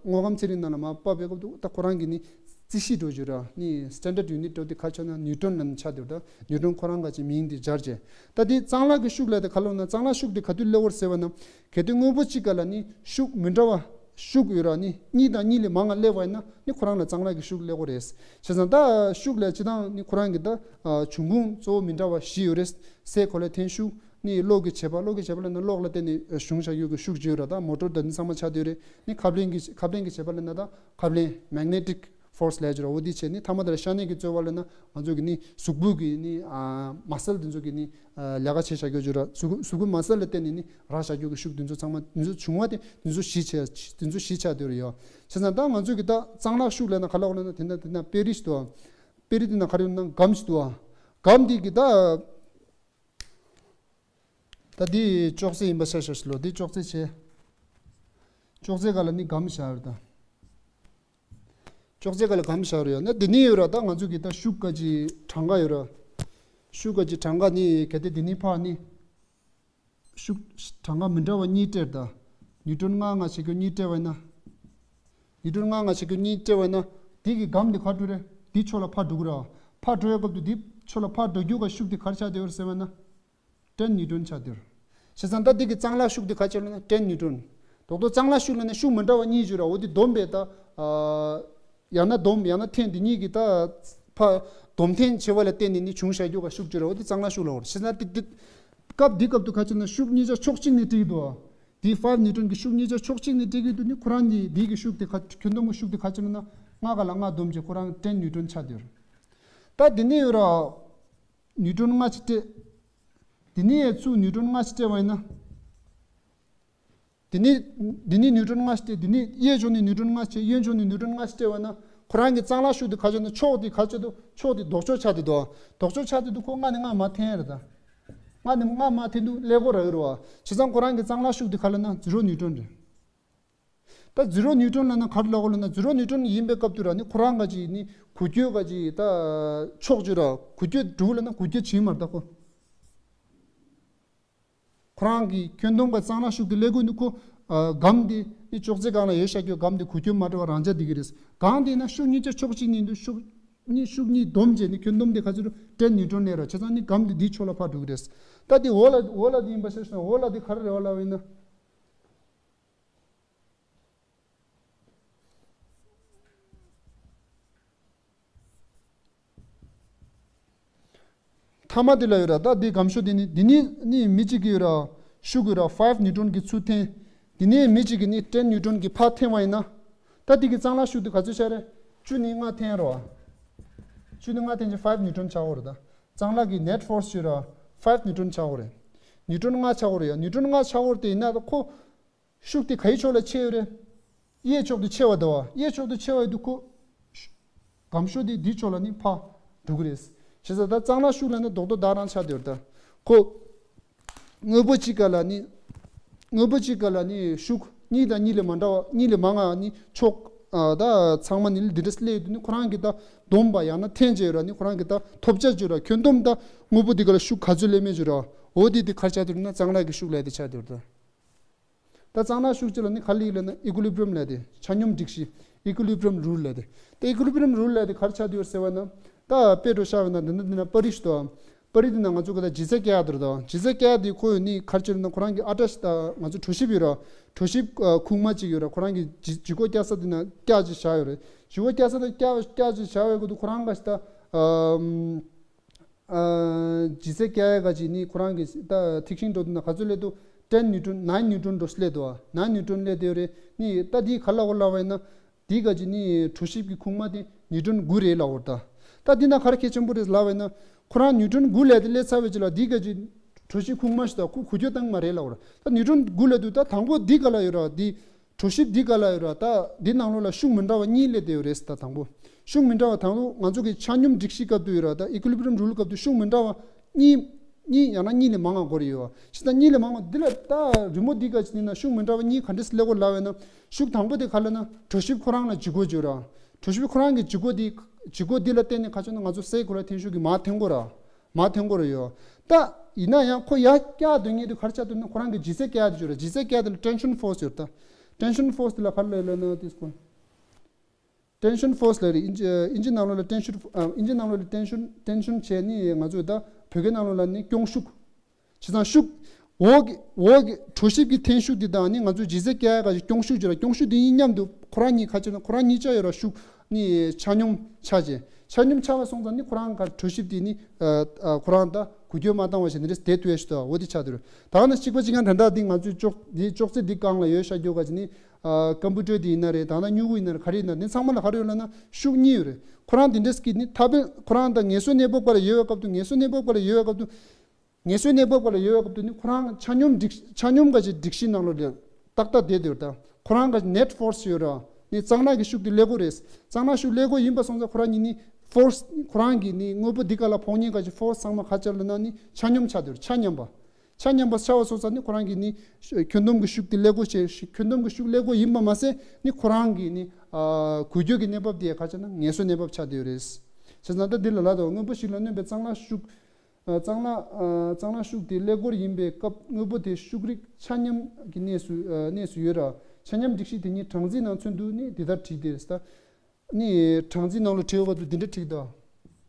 དངོས་ཁམས་ཚན་རིག་ནང་ལ་མར་ཕབ་པའི་སྐབས་དུ་ད་ཁོ་རང་གི་ནི་རྩིས་གཞི་འགྲོ་རྒྱུ་ར། ནི་standard unit འགྲོ་དེ་ག་ཆགས་ན་ནིའུ་ཊོན་ལབ་ནས་ཆགས་འདུག་ད་ནིའུ་ཊོན་ཁོ་རང་ག་ཅིག་མིང་དེ་སྦྱར་བྱས། ད་དེ་གཙང་ལག་གི་ཤུགས་ལབ་དེ་ག་ལབ་ན། གཙང་ལག་ཤུགས་དེ་ག་དུས་སླེབས་ཡོད་རེད་ཟེར་བ་ན། གལ་ཏེ་དངོས་པོ་གཅིག་ག་ལ་ནི་ཤུགས་མི་འདྲ་བ་ཤུགས་ཡོད་ར། ནི་གཉིས་དང་གཉིས་ལས་མང་ང་སླེབས་པ་ཡིན་ན་ནི་ཁོ་རང་ལ་གཙང་ལག་གི་ཤུགས་སླེབས་ཀྱི་རེད། བྱས་ཙང་ད་ཤུགས་ལ་སྤྱིར་བཏང་ནི་ཁོ་རང་གི་ད་ཨ་འབྱུང་ཁུངས་གཙོ་བོ་མི་འདྲ་བ་བཞི་ཡོད་རེད། སའི་གོ་ལའི་འཐེན་ཤུགས། ནི་གློག་གི་བྱེད་པ། གློག་གི་བྱེད་པ་ལབ་ན་གློག་ལ་བརྟེན་ནས་བྱུང་བཞག་ཡོད་ཀྱི་ཤུགས་ཅིག་ཡོད་ར། ད་མོ་ཊོར་དང་ནི་ཚང་མ་ཆགས་བསྡད་ཡོད་རེད། ནི་ཁ་བརྡུང་གི་ཁ་བརྡུང་གི་བྱེད་པ་ལབ་ན་ད་ཁ་བརྡུང་magnetic force ལབ་ཀྱི་ར། འོ་དེ་བྱས་ནི་མཐའ་མ་དེར་ཤ་གནད་ཀྱི་རྩོལ་བ་ལབ་ན་ང་ཚོ་གི་ནི་གཟུགས་པོ་གི་ནི་ཨ་muscle དེ་ཚོ་གི་ནི་ཨ་ལས་ཀ་བྱེད་བཞག་ཡོད་ཀྱི་ར། གཟུགས་གཟུགས་པོའི་muscle ལ་བརྟེན་ནས་ནི་རག་བཞག་ཡོད་ཀྱི་ཤུགས་དེ་ཚོ་ཚང་མ་དེ་ཚོ་བྱུང་བ་དེ་དེ་ཚོ་གཞི་ཆགས་དེ་ཚོ་གཞི་ཆགས་བསྡད་ཡོད་རེད་ཡ། བྱས་ཙང་ད་ང་ཚོ་གི་ད་གཙང་ལག་ཤུགས་ལབ་ན་ག་ལབ་ལབ་ན། དེ་ན་དེ་ན་དཔེ་རིས་ཤིག་འདུག་ཨ། དཔེ་རིས་དེ་ན་ག་རེ་ཡོད་ན་སྒམ་ཞིག་འདུག་ཨ། སྒམ་དེ་གི་ད་ད་འདི་ཅོག་ཙེ་ཡིན་པ་ཤ་ཤ་ཤི་ལོ། འདི་ཅོག་ཙེ་བྱས། ཅོག་ཙེ་ག་ལ་ནི་སྒམ་བཞག་ཡོད་ད། ཅོག་ཙེ་ག་ལ་སྒམ་བཞག་ཡོད་ཡ། ན་འདི་ནི་ཡོད་ར། ད་ང་ཚོ་གི་ད་ཤུགས་ག་ཅིག་གྲངས་ཀ་ཡོད་ར། ཤུགས་ག་ཅིག་གྲངས་ཀ་ནི་གལ་ཏེ་འདི་ནི་ཕར་ནི་ཤུགས་གྲངས་ཀ་མི་འདྲ་བ་གཉིས་སྤྲད་ད། ནིའུ་ཊོན་ལྔ་ལྔ་བྱེད་རྒྱུ་གཉིས་སྤྲད་པ་ཡིན་ན། ནིའུ་ཊོན་ལྔ་ལྔ་བྱེད་རྒྱུ་གཉིས་སྤྲད་པ་ཡིན་ན། འདི་གི་སྒམ་འདི་ག་འགྲོ་རེད། འདི་ཕྱོགས་ལ་ཕར་འགྲོ་གི་ར། ཕར་འགྲོ་ཡ་སྐབས་དུ་འདི་ཕྱོགས་ལ་ཕར་འགྲོ་རྒྱུ་ག་ཤུགས་དེ་ག་རེ་ཆགས་བསྡད་ཡོད་རེད་ཟེར་བ་ན། ཊེན་ནིའུ་ཊོན་ཆགས་བསྡད་ཡོད་རེད། བྱས་ཙང་ད་འདི་གི་གཙང་ལག་ཤུགས་དེ་ག་ཆགས་ལབ་ན་ཊེན་ནིའུ་ཊོན། རྡོག་རྡོག་གཙང་ལག་ཤུགས་ལབ་ན་ཤུགས་མི་འདྲ་བ་གཉིས་ཡོད་ར། འོ་དེ་བསྡོམས་པས་ད་ཨ་ཡང་ན་བསྡོམས་ཡང་ན་འཐེན་འདི་གཉིས་ཀྱི་ད་ཕ་བསྡོམས་འཐེན་བྱེད་པ་ལ་བརྟེན་ནས་ནི་བྱུང་བཞག་རྒྱུ་ག་ཤུགས་ཅིག་ར། འོ་དེ་གཙང་ལག་ཤུགས་ལབ་པ་རེད། བྱས་ཙང་འདི་འདི་སྐབས་འདི་སྐབས་དུ་ག་ཆགས་ན་ཤུགས་གཉིས་ཆ་ཕྱོགས་གཅིག་ནས་སྤྲད་ཀྱི་འདུག་ཨ། འདི་ཕའིབ་ནིའུ་ཊོན་གྱི་ཤུགས་གཉིས་ཆ་ཕྱོགས་གཅིག་ནས་སྤྲད་ཀྱི་འདུག་ནི་ཁོ་རང་གི་འདི་གི་ཤུགས་དེ་ག་ཁྱོན་བསྡོམས་ཀྱི་ཤུགས་དེ་ག་ཆགས་ལབ་ན་ལྔ་ག་ལ་ལྔ་བསྡོམས་བྱས་ཁོ་རང་ཊེན་ནིའུ་ཊོན་ཆགས་བསྡད་ཡོད་རེད། ད་འདི་ནས་ཡོད་ར། ནིའུ་ཊོན་ལྔ་ཅིག་སྤྲད། འདི་ནས་ཚུར་ནིའུ་ཊོན་ལྔ་ཅིག་སྤྲད་པ་ཡིན་ན། འདི་ནས་འདི་ནས་ནིའུ་ཊོན་ལྔ་ཅིག་སྤྲད། འདི་ནས་གཡས་ཕྱོགས་ནས་ནིའུ་ཊོན་ལྔ་ཅིག་གཡོན་ཕྱོགས་ནས་ནིའུ་ཊོན་ལྔ་ཅིག་སྤྲད་པ་ཡིན་ན། ཁོ་རང་གི་གཙང་ལག་ཤུགས་དེ་ག་ཆགས་ན་ཕྱོགས་དེ་ག་ཆགས་འདུག་ཕྱོགས་དེ་ལྡོག་ཕྱོགས་ཆགས་དེ་འདུག་ལྡོག་ཕྱོགས་ཆགས་དེ་འདུག་ཁོ་ལྔ་ནས་ལྔ་མར་འཐེན་རེད་ད། ལྔ་ནས་ལྔ་མར་འཐེན་དུས་ཀླད་ཀོར་ར་ཡོད་རེད་བ། བྱས་ཙང་ཁོ་རང་གི་གཙང་ལག་ཤུགས་དེ་ག་ལབ་ན་ཛི་རོ་ནིའུ་ཊོན་རེད། ད་ཛི་རོ་ནིའུ་ཊོན་ལབ་ན་ག་རེ་ལབ་དགོས་ལབ་ན། ཛི་རོ་ནིའུ་ཊོན་ཡིན་པའི་སྐབས་དུ་ར་ནི་ཁོ་རང་ག་ཅིག་ནི་འགུལ་སྐྱོད་ག་ཅིག་ད་ཕྱོགས་ཅིག་ར་འགུལ་སྐྱོད་འགྲོ་ལབ་ན་འགུལ་སྐྱོད་བྱེད་མ་རེད་ད་ཁོ། ཁོ་རང་གི་ཁྱོན་བསྡོམས་ཀྱི་གཙང་ལག་ཤུགས་དེ་ཀླད་ཀོར་ནི་ཁོ། ཨ་སྒམ་དེ་ནི་ཅོག་ཙེ་སྒང་ལ་ཡོད་བཞག་རྒྱུ་སྒམ་དེ་འགུལ་སྐྱོད་མ་འགྲོ་བ་རང་འཇགས་བསྡད་ཀྱི་རེད། གང་དེ་ན་ཤུགས་གཉིས་ཆ་ཕྱོགས་གཅིག་ནས་འདུག་ཤུགས་གཉིས་ཤུགས་གཉིས་བསྡོམས་བྱས་ནི་ཁྱོན་བསྡོམས་དེ་ག་ཚོད་རུ་ཊེན་ནིའུ་ཊོན་སླེབས་ར། བྱས་ཙང་ནི་སྒམ་དེ་འདིའི་ཕྱོགས་ལ་ཕར་འགྲོ་གི་རེད། ད་དེ་འོག་ལ་འོག་ལ་དེ་ཡིན་པ་ཤེས་སོང་། འོག་ལ་དེ་ག་རེ་རེད་བ་ལབ་པ་ཡིན་ན། མཐའ་མ་དེ་ལ་ཡོད་ར། ད་འདི་སྒམ་ཤོག་དེ་ནི་འདི་ནི་ནི་མི་གཅིག་གི་ཡོད་ར། ཤུགས་ཡོད་ར་ཕའིབ་ནིའུ་ཊོན་གྱི་ཚུར་འཐེན། འདི་ནི་མི་གཅིག་གི་ནི་ཊེན་ནིའུ་ཊོན་གྱི་ཕར་འཐེན་པ་ཡིན་ན། ད་འདི་གི་གཙང་ལག་ཤུགས་དེ་ག་ཚོད་ཆགས་རེད། བཅུ་ནི་ལྔ་འཐེན་ར་བ། བཅུ་ནི་ལྔ་འཐེན་གྱི་ཕའིབ་ནིའུ་ཊོན་ཆགས་ཡོད་ར། ད་གཙང་ལག་གི་ནེཊ་ཕོར་སི་ཡོད་ར་ཕའིབ་ནིའུ་ཊོན་ཆགས་ཡོད་རེད། ནིའུ་ཊོན་ལྔ་ཆགས་ཡོད་རེད་ཡ། ནིའུ་ཊོན་ལྔ་ཆགས་ཡོད་དེ་ཡིན་ན་ད་ཁོ། ཤུགས་དེ་ག་ཡི་ཕྱོགས་ལ་ཆེ་ཡོད་རེད། གཡས་ཕྱོགས་དུ་ཆེ་བ་འདུག་བ། གཡས་ཕྱོགས་དུ་ཆེ་བ་ཡོད་དུས་ཁོ། སྒམ་ཤོག་དེ་འདིའི་ཕྱོགས་ལ་ནི་ཕར་འགྲོ་གི་རེད། བྱས་ཙང་ད་གཙང་ལག་ཤུགས་ལ་ནི་རྡོག་རྡོག་བདག་རང་ཆགས་བསྡད་ཡོད་རེད་ད། ཁོ། དངོས་པོ་གཅིག་ག་ལ་ནི། དངོས་པོ་གཅིག་ག་ལ་ནི་ཤུགས་གཉིས་དང་གཉིས་ལས་མ་འདྲ་བ་གཉིས་ལས་མང་བ་ནི་ཕྱོགས། ཨ་ད་ཚང་མ་ནི་འདི་འདྲ་སླེབས་ཡོད་དུས་ནི་ཁོ་རང་གི་ད་བསྡོམས་པ་ཡང་ན་འཐེན་བྱས་ཡོད་ར། ནི་ཁོ་རང་གི་ད་ཐོབ་བྱ་བྱས་ཡོད་ར། ཁྱོན་བསྡོམས་ད་དངོས་པོ་འདི་ག་ལ་ཤུགས་ག་ཚོད་སླེབས་མེད་བྱས་ཡོད་ར། འོ་དེ་དེ་ག་རེ་ཆགས་བསྡད་ཡོད་ན་གཙང་ལག་གི་ཤུགས་ལབ་དེ་ཆགས་བསྡད་ཡོད་རེད་ད། ད་གཙང་ལག་ཤུགས་ཅིག་ལ་ནི་ག་རེ་ལབ་ན་ཨི་ཀུ་ལི་བི་རི་ཡམ་ལབ་དེ། ཆ་སྙོམས་སྒྲིག་གཞི། ཨི་ཀུ་ལི་བི་རི་ཡམ་རུལ་ལབ་དེ། ད་ཨི་ཀུ་ལི་བི་རི་ཡམ་རུལ་ལབ་དེ་ག་རེ་ཆགས་བསྡད་ཡོད་ཟེར་བ་ན། ད་དཔེ་འགྲོ་ཤར་བ་ན་འདི་ན་འདི་ན་པར་རིས་ཤིག་འདུག་པར་རིས་འདི་ན་ང་ཚོ་ག་ད་ལྗིད་ཚད་བཀལ་ཡག་འདུག་ར། ད་ལྗིད་ཚད་བཀལ་ཡག་དེ་ཁོ་ཡོད་ནི་ག་རེ་ཆགས་ལབ་ན་ཁོ་རང་གི་ཨ་ཊ་ཤི་ད་ང་ཚོ་གྲོ་ཞིབ་ཡོད་ར། གྲོ་ཞིབ་ཁུག་མ་གཅིག་ཡོད་ར། ཁོ་རང་གི་ལྗིད་ལྗིད་ཁོག་བཀྱག་ས་འདི་ན་བཀྱག་ཅིག་བཞག་ཡོད་རེད། ལྗིད་ཁོག་བཀྱག་ས་ད་བཀྱག་བཀྱག་ཅིག་བཞག་ཡོད་གི་འདུག་ཁོ་རང་ག་ཞིག་ད། ཨམ། ཨ་ལྗིད་ཚད་བཀལ་ཡག་ག་ཅིག་ནི་ཁོ་རང་གི་ད་ཐིག་ཤིང་འགྲོ་དུས་ན་ག་ཚོད་སླེབས་འདུག་ཊེན་ནིའུ་ཊོན་ནའིན་ནིའུ་ཊོན་འགྲོ་སླེབས་འདུག་ནའིན་ནིའུ་ཊོན་སླེབས་བསྡད་ཡོད་རེད། ནི་ད་འདི་ག་ལབ་དགོས་ལབ་པ་ཡིན་ན། འདི་ག་ཅིག་ནི་གྲོ་ཞིབ་ཀྱི་ཁུག་མ་དེ་ནིའུ་ཊོན་དགུ་རེད་ལབ་དགོས་རེད་ད། ད་འདི་ན་ག་རེ་གལ་ཆེན་པོ་རེད་ལབ་པ་ཡིན་ན། ཁོ་རང་ནིའུ་ཊོན་དགུ་སླེབས་དེ་སླེབས་ཚར་བའི་རྗེས་ལ་འདི་ག་ཅིག་གྲོ་ཞིབ་ཁུག་མ་ཞིག་ད་ཁོ་འགུལ་སྐྱོད་བཏང་མ་རེད་ལབ་དགོས་རེད། ད་ནིའུ་ཊོན་དགུ་སླེབས་དུས་ད་དང་པོ་འདི་ག་ལ་ཡོད་ར། འདི་གྲོ་ཞིབ་འདི་ག་ལ་ཡོད་ར། ད་འདི་ནང་ལོགས་ལ་ཤུགས་མི་འདྲ་བ་གཉིས་སླེབས་བསྡད་ཡོད་རེད་ད། དང་པོ་ ཤུགས་མི་འདྲ་བ་དང་པོ་ང་ཚོ་གི་ཆ་སྙོམས་སྒྲིག་གཞི་སྐབས་དུ་ཡོད་ར། ད་equilibrium rule སྐབས་དུ་ཤུགས་མི་འདྲ་བ་གཉིས་གཉིས་ཡང་ན་གཉིས་ལས་མང་བ་དགོས་རེད་ཡོད། ཅི་ད་གཉིས་ལས་མང་བ་འདི་ལ་ད་རི་མོ་འདི་ག་ཅི་ཡིན་ན་ཤུགས་མི་འདྲ་བ་གཉིས་ག་འདྲས་སླེབས་དགོས་ལབ་ཡོད་ན། ཤུགས་དང་པོ་དེ་ག་ལ་ན་གྲོ་ཞིབ་ཁོ་རང་ལ་ལྗིད་ཁོག་ཡོད་ར། གྲོ་ཞིབ་ཁོ་རང་གི་ལྗིད་ཁོག་འདི་ལྗིད་ཁོག་འདི་ལ་བརྟེན་ནས་ག་ཅི་ན་ང་ཚོ་སའི་ཁོ་ར་འཐེན་ཤུགས་ཀྱི་མར་འཐེན་དགོས་ར། མར་འཐེན་དགོས་ར་ཡོད། ད་ཡིན་ན་ཡང་ཁོ་ཡར་བཀྱག་སྡོད་མཁན་དེ་ག་རེ་ཆགས་འདུག་ན། ཁོ་རང་གི་ལྗིད་ཚད་བཀྱག་དེ་ཡོད་ར། ལྗིད་ཚད་བཀྱག་དེ་ལ་tension force ཡོད་ར། ད་tension force དེ་ལ་ག་རེ་ལབ་ན་དེ་ཁོ། Tension force ལབ་རེད། ཨིན་ཇི་ཨིན་ཇི་ནང་ལོགས་ལ་tension ཨ་ཨིན་ཇི་ནང་ལོགས་ལ་tension tension བྱས་ནི་ང་ཚོས་ད་བོད་སྐད་ནང་ལོགས་ལ་ནི་སྐྱོན་ཤུགས། བྱས་ཙང་ཤུགས། འོག་གི་འོག་གི་གྲོ་ཞིབ་ཀྱི་འཐེན་ཤུགས་འདི་དང་ནི་ང་ཚོས་ལྗིད་ཚད་བཀྱག་ཡག་གི་སྐྱོན་ཤུགས་བརྗོད་ར། སྐྱོན་ཤུགས་འདི་གཉིས་མཉམ་དུ་ཁོ་རང་གཉིས་ཁ་ཕྱེ་ན་ཁོ་རང་གཉིས་ཆ་ཡོད་ར། ཤུགས་ནི་ཆ་སྙོམས་ཆགས་བྱས། ཆ་སྙོམས་ཆགས་པ་སོང་ཙང་ནི་ཁོ་རང་ག་གྲོ་ཞིབ་འདི་ནི་ཨ་ཨ་ཁོ་རང་ད་འགུལ་སྐྱོད་མ་བཏང་བ་ཞིག་ནི་རེས་དེ་ཐུ་ཡ་ཤུ་ད་འོ་དེ་ཆགས་འདུག་ར། ད་ནི་གཅིག་པ་གཅིག་རྐྱང་དོན་དག་འདི་ང་ཚོས་ཅོག་འདི་ཅོག་ཙེ་འདི་སྒང་ལ་ཡོད་ཤག་རྒྱུ་ག་ཅི་ནི། ཨ་ཀམ་པུ་ཊར་དེ་ཡིན་ན་རེད། ད་ལྟ་སྨྱུ་གུ་ཡིན་ན་རེད། ག་རེ་ཡིན་ན་རེད། འདི་ཚང་མ་ལ་ག་རེ་ཡོད་ལབ་ན་ཤུགས་གཉིས་ཡོད་རེད། ཁོ་རང་དེ་འདྲས་ཀྱི་ནི་ཐ་དཔེ་ཁོ་རང་དང་ངལ་གསོའི་གནས་བབ་སྒང་ལ་ཡོད་པའི་སྐབས་དུ་ངལ་གསོའི་གནས་བབ་སྒང་ལ་ཡོད་པའི་སྐབས་དུ་ངལ་གསོའི་གནས་བབ་སྒང་ལ་ཡོད་པའི་སྐབས་དུ་ནི་ཁོ་རང་ཆ་སྙོམས་སྒྲིག་ཆ་སྙོམས་ག་ཅིག་སྒྲིག་གཞི་ནང་ལོགས་ལ་ཏག་ཏག་བསྡད་དེ་ཡོད་རེད། ད་ཁོ་རང་ག་ཅིག་net force ཡོད་ར། ནི་གཙང་ནག་གི་ཤུགས་དེ་ཀླད་ཀོར་རེད། གཙང་ནག་ཤུགས་ཀླད་ཀོར་ཡིན་པ་སོང་ཙང་ཁོ་རང་གཉིས་ནི་force ཁོ་རང་གི་ནི་དངོས་པོ་འདི་ག་ལ་ཕོག་མཁན་ག་ཅིག་force ཚང་མ་ག་ཅིག་ལབ་ན་ནི་ཆ་སྙོམས་ཆགས་དེ་ཡོད་རེད། ཆ་མཉམ་པ། ཆ་མཉམ་པ་ཆགས་པ་སོང་ཙང་ནི་ཁོ་རང་གི་ནི་ཁྱོན་བསྡོམས་ཀྱི་ཤུགས་དེ་ཀླད་ཀོར་བྱས། ཁྱོན་བསྡོམས་ཀྱི་ཤུགས་ཀླད་ཀོར་ཡིན་པ་མ་ཟད་ནི་ཁོ་རང་གི་ནི་ཨ་འགུལ་སྐྱོད་ཀྱི་གནས་བབ་དེ་ག་ཅིག་ན་ངལ་གསོའི་གནས་བབ་ཆགས་བསྡད་ཡོད་རེད། བྱས་ཙང་ད་འདི་ལ་ལབ་དང་། དངོས་པོ་ཞིག་ལ་གནོན་པའི་གཙང་ནག་ཤུགས། ཨ་གཙང་ནག་ཨ་གཙང་ནག་ཤུགས་དེ་ཀླད་ཀོར་ཡིན་པའི་སྐབས་དངོས་པོ་དེ་ཤུགས་རིགས་ཆ་མཉམ་གྱི་གནས་སུ་ཨ་གནས་སུ་ཡོད་ར། ཆ་མཉམ་སྒྲིག་གཞི་དེ་ཉིད་གྲངས་འཛིན་ནང་མཚོན་དུས་ནི་འདི་ལྟར་བྲིས་ཏེ་རེད། ད། ནི་གྲངས་འཛིན་ནང་ལ་བྲིས་པ་དུ་འདི་འདྲ་བྲིས་དང་།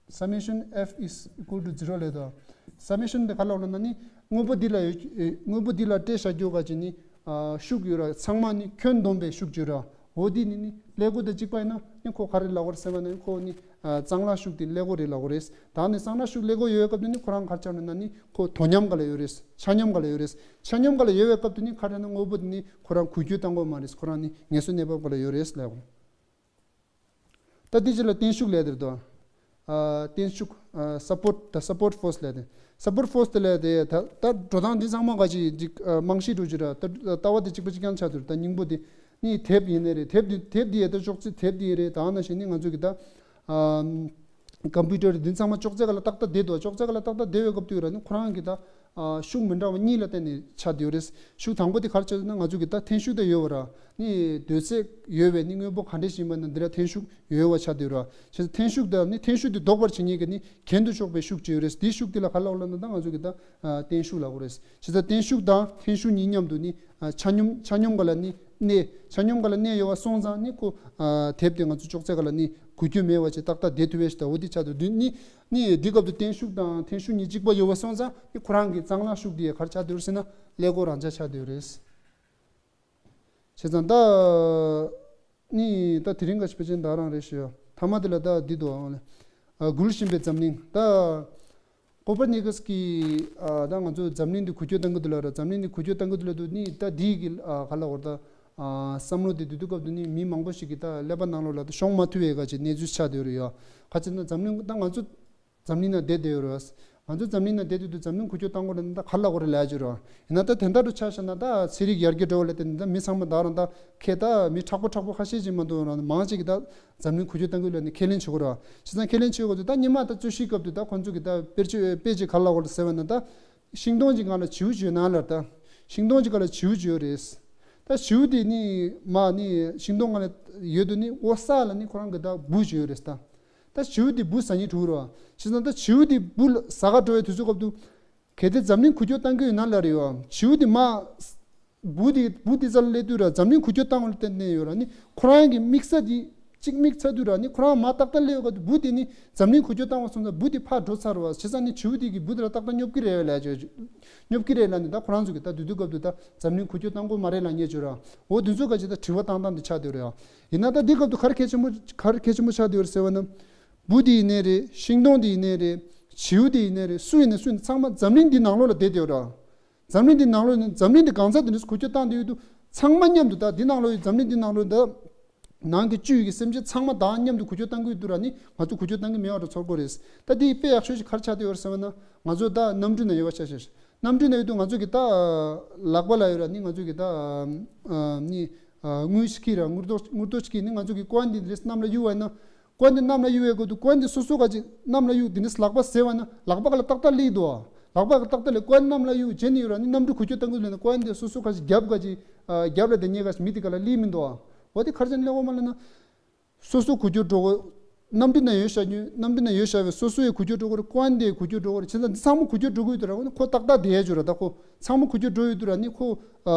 Summation F is equal to zero ལས་དང་། Summation དེ་ག་ལ་ལབ་ན་ནི་དངོས་པོ་འདི་ལ་ཡོད། དངོས་པོ་འདི་ལ་སྤྲད་བཞག་རྒྱུ་ག་ཅིག་ནི་ཨ་ཤུགས་ཡོད་ར། ཚང་མ་ནི་ཁྱོན་བསྡོམས་པའི་ཤུགས་ཡོད་ར། འོ་འདི་ནི་ནི་ཀླད་ཀོར་དང་གཅིག་པ་ཡིན་ན་ནི་ཁོ་ག་རེ་ལབ་དགོས་རེད་ཟེར་བ་ན་ནི་ཁོ་ནི་ཨ་གཙང་ནག་ཤུགས་དེ་ཀླད་ཀོར་རེད་ལབ་དགོས་རེད། ད་ནི་གཙང་ནག་ཤུགས་ཀླད་ཀོར་ཡོད་སྐབས་དེ་ནི་ཁོ་རང་ག་རེ་ཆགས་ན་ནི་ཁོ་དོ་མཉམ་ག་ལ་ཡོད་རེད། ཆ་མཉམ་ག་ལ་ཡོད་རེད། ཆ་མཉམ་ག་ལ་ཡོད་པའི་སྐབས་དེ་ནི་ག་རེ་ན་དངོས་པོ་དེ་ནི་ཁོ་རང་འགུལ་སྐྱོད་བཏང་དགོས་མ་རེད། ཁོ་རང་ནི་ངལ་གསོའི་གནས་བབ་ག་ལ་ཡོད་རེད་ལབ་དགོས། ད་འདི་ཅི་ལ་བརྟན་ཤུགས་ལས་དེར་དོ། ཨ་བརྟན་ཤུགས་ཨ་support the support force ལས་དེ། support force དེ་ལས་དེ་ད་ད་འགྲོ་སྟངས་འདི་ཚང་མ་ག་ཅིག་ཅིག་ཨ་རྨང་གཞི་འགྲོ་ཅི་ར། ད་ལྟ་བ་དེ་གཅིག་པ་གཅིག་རྐྱང་ཆགས་དུས་ད་སྙིང་པོ་དེ་ནི་དེབ་ཡིན་ནི་རེད། དེབ་དེ་དེབ་དེ་ཡ་ད་ཅོག་ཙེ་དེབ་དེ་ཡིན་རེད། ད་ནང་བཞིན་ནི་ང་ཚོ་གི་ད་ཨ་ཀམ་པུ་ཊར་འདི་ཚང་མ་ཅོག་ཙེ་ག་ལ་ཏག་ཏག་བསྡད་འདུག་ཅོག་ཙེ་ག་ལ་ཏག་ཏག་བསྡད་པའི་སྐབས་དུས་ར་ནི་ཁོ་རང་གི་ད། ཨ་ཤུགས་མི་འདྲ་བ་གཉིས་ལ་བརྟེན་ནས་ཆགས་བསྡད་ཡོད་རེད། ཤུགས་དང་པོ་དེ་ག་རེ་ཆགས་ན་ང་ཚོ་གི་ད་འཐེན་ཤུགས་དེ་ཡོད་པ་ར། ནི་སྡོད་ཚད་ཡོད་པའི་ནི་དངོས་པོ་ག་འདྲ་ཞིག་ཡིན་པ་ན་འདི་ལ་འཐེན་ཤུགས་ཡོད་པ་ཆགས་བསྡད་ཡོད་ར། བྱས་ཙང་འཐེན་ཤུགས་དང་ནི་འཐེན་ཤུགས་དེ་ལྡོག་པར་བྱེད་མཁན་གྱི་ནི་གྱེན་དུ་ཕྱོགས་པའི་ཤུགས་ཅིག་ཡོད་རེད། དེའི་ཤུགས་དེ་ལ་ག་ལབ་ལབ་ན་ད་ང་ཚོ་གི་ད་ཨ་བརྟན་ཤུགས་ལབ་དགོས་རེད། བྱས་ཙང་བརྟན་ཤུགས་དང་འཐེན་ཤུགས་གཉིས་མཉམ་དུ་ནི་ཨ་ཆ་སྙོམས་ཆ་སྙོམས་ག་ལ་ནི་གནས། ཆ་སྙོམས་ག་ལ་གནས་ཡོད་པ་སོང་ཙང་ནི་ཁོ་ཨ་དེབ་དེ་ང་ཚོ་ཅོག་ཙེ་ག་ལ་ནི་འགུལ་སྐྱོད་མེད་པ་ཅིག་ཏག་ཏག་བསྡད་ཐུབ་པའི་ཞིག་ད་འོ་དེ་ཆགས་འདུག་དེ་ནི། ནི་འདི་སྐབས་དུ་བརྟན་ཤུགས་དང་འཐེན་ཤུགས་གཉིས་གཅིག་པ་ཡོད་པ་སོང་ཙང་ནི་ཁོ་རང་གི་གཙང་ནག་ཤུགས་དེ་ག་རེ་ཆགས་བསྡད་ཡོད་རེད་ཟེར་ན་ཀླད་ཀོར་རང་ཆ་ཆགས་བསྡད་ཡོད་རེད། བྱས་ཙང་ད་ནི་ད་དེ་རིང་ག་ཞིག་ཕལ་ཆེར་ད་རང་རེད་ཞུ་ཡ། ཐ་མ་དེ་ལ་ད་འདི་འདུག་ཨང་ལེ། ཨ་འགུལ་བཞིན་པའི་འཛམ་གླིང་ད་ཀོ་པར་ནི་ཀུས་ཀྱིས་ཨ་ད་ང་ཚོ་འཛམ་གླིང་འདི་འགུལ་སྐྱོད་གཏང་གི་འདུག་ལ་ར། འཛམ་གླིང་འདི་འགུལ་སྐྱོད་གཏང་གི་འདུག་ལ་འདུག་ནི་ད་འདི་གི་ཨ་ག་ལ་བར་ད། ཨ་བསམ་བློ་དེ་དུས་དུས་སྐབས་དུ་ནི་མི་མང་པོ་ཞིག་གིས་ད་ཀླད་པ་ནང་ལོགས་ལ་ད་ཤོང་མ་ཐུབ་པའི་ག་ཅིག་གནས་ཚུལ་ཆགས་བསྡད་ཡོད་རེད་ཡ། ག་ཅི་ན་འཛམ་གླིང་ད་ང་ཚོ་འཛམ་གླིང་ནང་བསྡད་བསྡད་ཡོད་རེད། ང་ཚོ་འཛམ་གླིང་ནང་བསྡད་དུས་དུ་འཛམ་གླིང་འགུལ་སྐྱོད་གཏང་དགོས་ལ་ནི་ད་ག་ལ་གོ་རེ་ལས་ཅི་རེད། ཡིན་ན་ད་དེ་འདྲ་རུ་ཆ་བཞག་ན་ད་ཚན་རིག་ཡར་རྒྱས་འགྲོ་བ་ལ་བརྟེན་ནས་ད་མི་ཚང་མ་ད་རང་ད་ཁྱེད་ད་མི་དྲག་པོ་དྲག་པོ་ཁ་ཤས་ཅིག་མ་གཏོགས་རང་མང་ཅིག་གིས་ད་འཛམ་གླིང་འགུལ་སྐྱོད་གཏང་དགོས་ལ་ནི་ཁས་ལེན་བྱེད་དགོས་རེད། བྱས་ཙང་ཁས་ལེན་བྱེད་དགོས་དུས་ད་སྔོན་མ་ད་རྩོད་གཞིའི་སྐབས་དུ་ད་ཁོང་ཚོ་གིས་ད་དཔེར་བརྗོད་དཔེ་ཅིག་ག་ལ་གོ་རེ་ཟེར་བ་ན་ད། ཤིང་སྡོང་གཅིག་སྒང་ལ་བྱིའུ་བྱོས་ན་ལ་ད། ཤིང་སྡོང་གཅིག་སྒང་ལ་བྱིའུ་བྱོས་རེད། ད་བྱིའུ་དེ་ནི་མ་ནི་ཤིང་སྡོང་སྒང་ལ་ཡོད་དུ་ནི་འོ་ས་ལ་ནི་ཁོ་རང་གི་ད་འབུ་བྱོས་རེད་ད། ད་བྱིའུ་དེ་འབུ་ཟ་སྙིང་བྲོ་རོ། བྱས་ཙང་ད་བྱིའུ་དེ་འབུ་ལ་ཟ་ག་འགྲོ་བའི་དུས་ཚོད་སྐབས་དུ། གལ་ཏེ་འཛམ་གླིང་འགུལ་སྐྱོད་གཏང་གི་ཡོད་ན་ལ་རེད་ཡོ། བྱིའུ་དེ་མ། འབུ་དེ་འབུ་དེ་རྩ་ལ་སླེབས་དུས་ར་འཛམ་གླིང་འགུལ་སྐྱོད་བཏང་བ་ལ་བརྟེན་ནས་ཡོད་ར་ནི་ཁོ་རང་གི་དམིགས་ས་དེ་གཅིག་དམིགས་ཚར་དུས་ར་ནི་ཁོ་རང་མ་ཏག་ཏག་སླེབས་ཡོད་ག་དུས་འབུ་དེ་ནི་འཛམ་གླིང་འགུལ་སྐྱོད་བཏང་བ་སོང་ཙང་འབུ་དེ་ཕར་འགྲོ་ཚར་བ་བྱས་ཙང་ནི་བྱིའུ་དེ་གི་འབུ་དེ་ལ་ཏག་ཏག་སྙོབ་ཀྱི་རེད་ལ་ཅོ། སྙོབ་ཀྱི་རེད་ལ་ནི་ད་ཁོ་རང་ཚོ་གི་ད་དུས་དུས་སྐབས་དུ་ད་འཛམ་གླིང་འགུལ་སྐྱོད་བཏང་དགོས་མ་རེད་ལ་ཉེ་ཅོ་ར། འོ་དུས་ཚོད་ག་ཅི་ད་དྲི་བ་བཏང་སྟངས་དེ་ཆགས་བསྡད་རེད་ཡ། ཡིན་ན་ད་འདི་སྐབས་དུ་ག་རེ་གལ་ཆེན་པོ་ག་རེ་གལ་ཆེན་པོ་ཆགས་བསྡད་ཡོད་རེད་ཟེར་བ་ན། འབུ་དེ་ཡིན་ནའི་རེད། ཤིང་སྡོང་དེ་ཡིན་ནའི་རེད། བྱིའུ་དེ་ཡིན་ནའི་རེད། སུ་ཡིན་ནའི་སུ་ཡིན་ནའི་ཚང་མ་འཛམ་གླིང་འདི་ནང་ལོགས་ལ་བསྡད་བསྡད་ཡོད་ར། འཛམ་གླིང་འདི་ནང་ལོགས་ནི་འཛམ་གླིང་འདི་གང་ཚ་དེ་འདྲ་འགུལ་སྐྱོད་བཏང་དུས་དུ་ཚང་མ་མཉམ་དུ་ད་འདི་ནང་ལོགས་ཡི་འཛམ་གླིང་འདི་ནང་ལོགས་ད་ནང་གི་བཅུད་ཡི་གི་སེམས་ཅན་ཚང་མ་དང་མཉམ་དུ་འགུལ་སྐྱོད་བཏང་གི་ཡོད་དུས་ར་ནི་ང་ཚོ་འགུལ་སྐྱོད་བཏང་གི་མེད་པ་འདྲ་ཚོར་གོ་རེད། ད་འདི་དཔེ་ཡག་ཤོས་ཤིག་ག་རེ་ཆགས་བསྡད་ཡོད་རེད་ཟེར་བ་ན་ང་ཚོ་ད་གནམ་གྲུ་ནང་ཡོད་པ་ཆ་བཞག་ཤིག་གནམ་གྲུ་ནང་ཡོད་དུས་ང་ཚོ་གི་ད་ལག་པ་ལ་ཡོད་ར་ནི་ང་ཚོ་གི་ད་ནི་དངུལ་ཞིག་གི་ར་དངུལ་རྡོ་དངུལ་རྡོ་ཞིག་གི་ནི་ང་ཚོ་གི་ཀོ་ཨན་འདི་རེས་གནམ་ལ་གཡུག་པ་ཡིན་ན། ཀོན་དེ་གནམ་ལ་གཡུག་ཡས་དགོས་འདུག་ཀོན་དེ་སོ་སོ་ག་ཅིག་གནམ་ལ་གཡུག་དེ་ནི་ལག་པ་ཟེར་བ་ན་ལག་པ་ག་ལ་ཏག་ཏག་སླེབས་འདུག་ལག་པ་ག་ཏག་ཏག་ལ་ཀོན་གནམ་ལ་གཡུག་བྱས་ནས་ཡོད་ར་ནི་གནམ་གྲུ་འགུལ་སྐྱོད་གཏང་གི་ལས་ན་ཀོན་དེ་སོ་སོ་ག་ཅིག་རྒྱབ་ག་ཅིག་རྒྱབ་ལ་དེ་ཉེ་ག་ཅིག་མི་དེ་ག་ལ་སླེབས་མི་འདུག་འོ་དེ་ག་རེ་བྱས་ནས་སླེབས་འོ་མ་ལ་ན། སོ་སོ་འགུལ་སྐྱོད་འགྲོ་དགོས། གནམ་གྲུ་ན་ཡོད་བཞག་རྒྱུ་གནམ་གྲུ་ན་ཡོད་བཞག་པའི་སོ་སོ་ཡི་འགུལ་སྐྱོད་འགྲོ་དགོས་རེད། ཀོན་དེ་འགུལ་སྐྱོད་འགྲོ་དགོས་རེད། བྱས་ཙང་འདི་ཚང་མ་འགུལ་སྐྱོད་འགྲོ་གི་ཡོད་དུས་ར་ཁོ་ཏག་ཏག་བསྡད་ཡ་བྱོས་ར་ད་ཁོ་ཚང་མ་འགུལ་སྐྱོད་འགྲོ་ཡོད་དུས་ར་ནི་ཁོ་ཨ་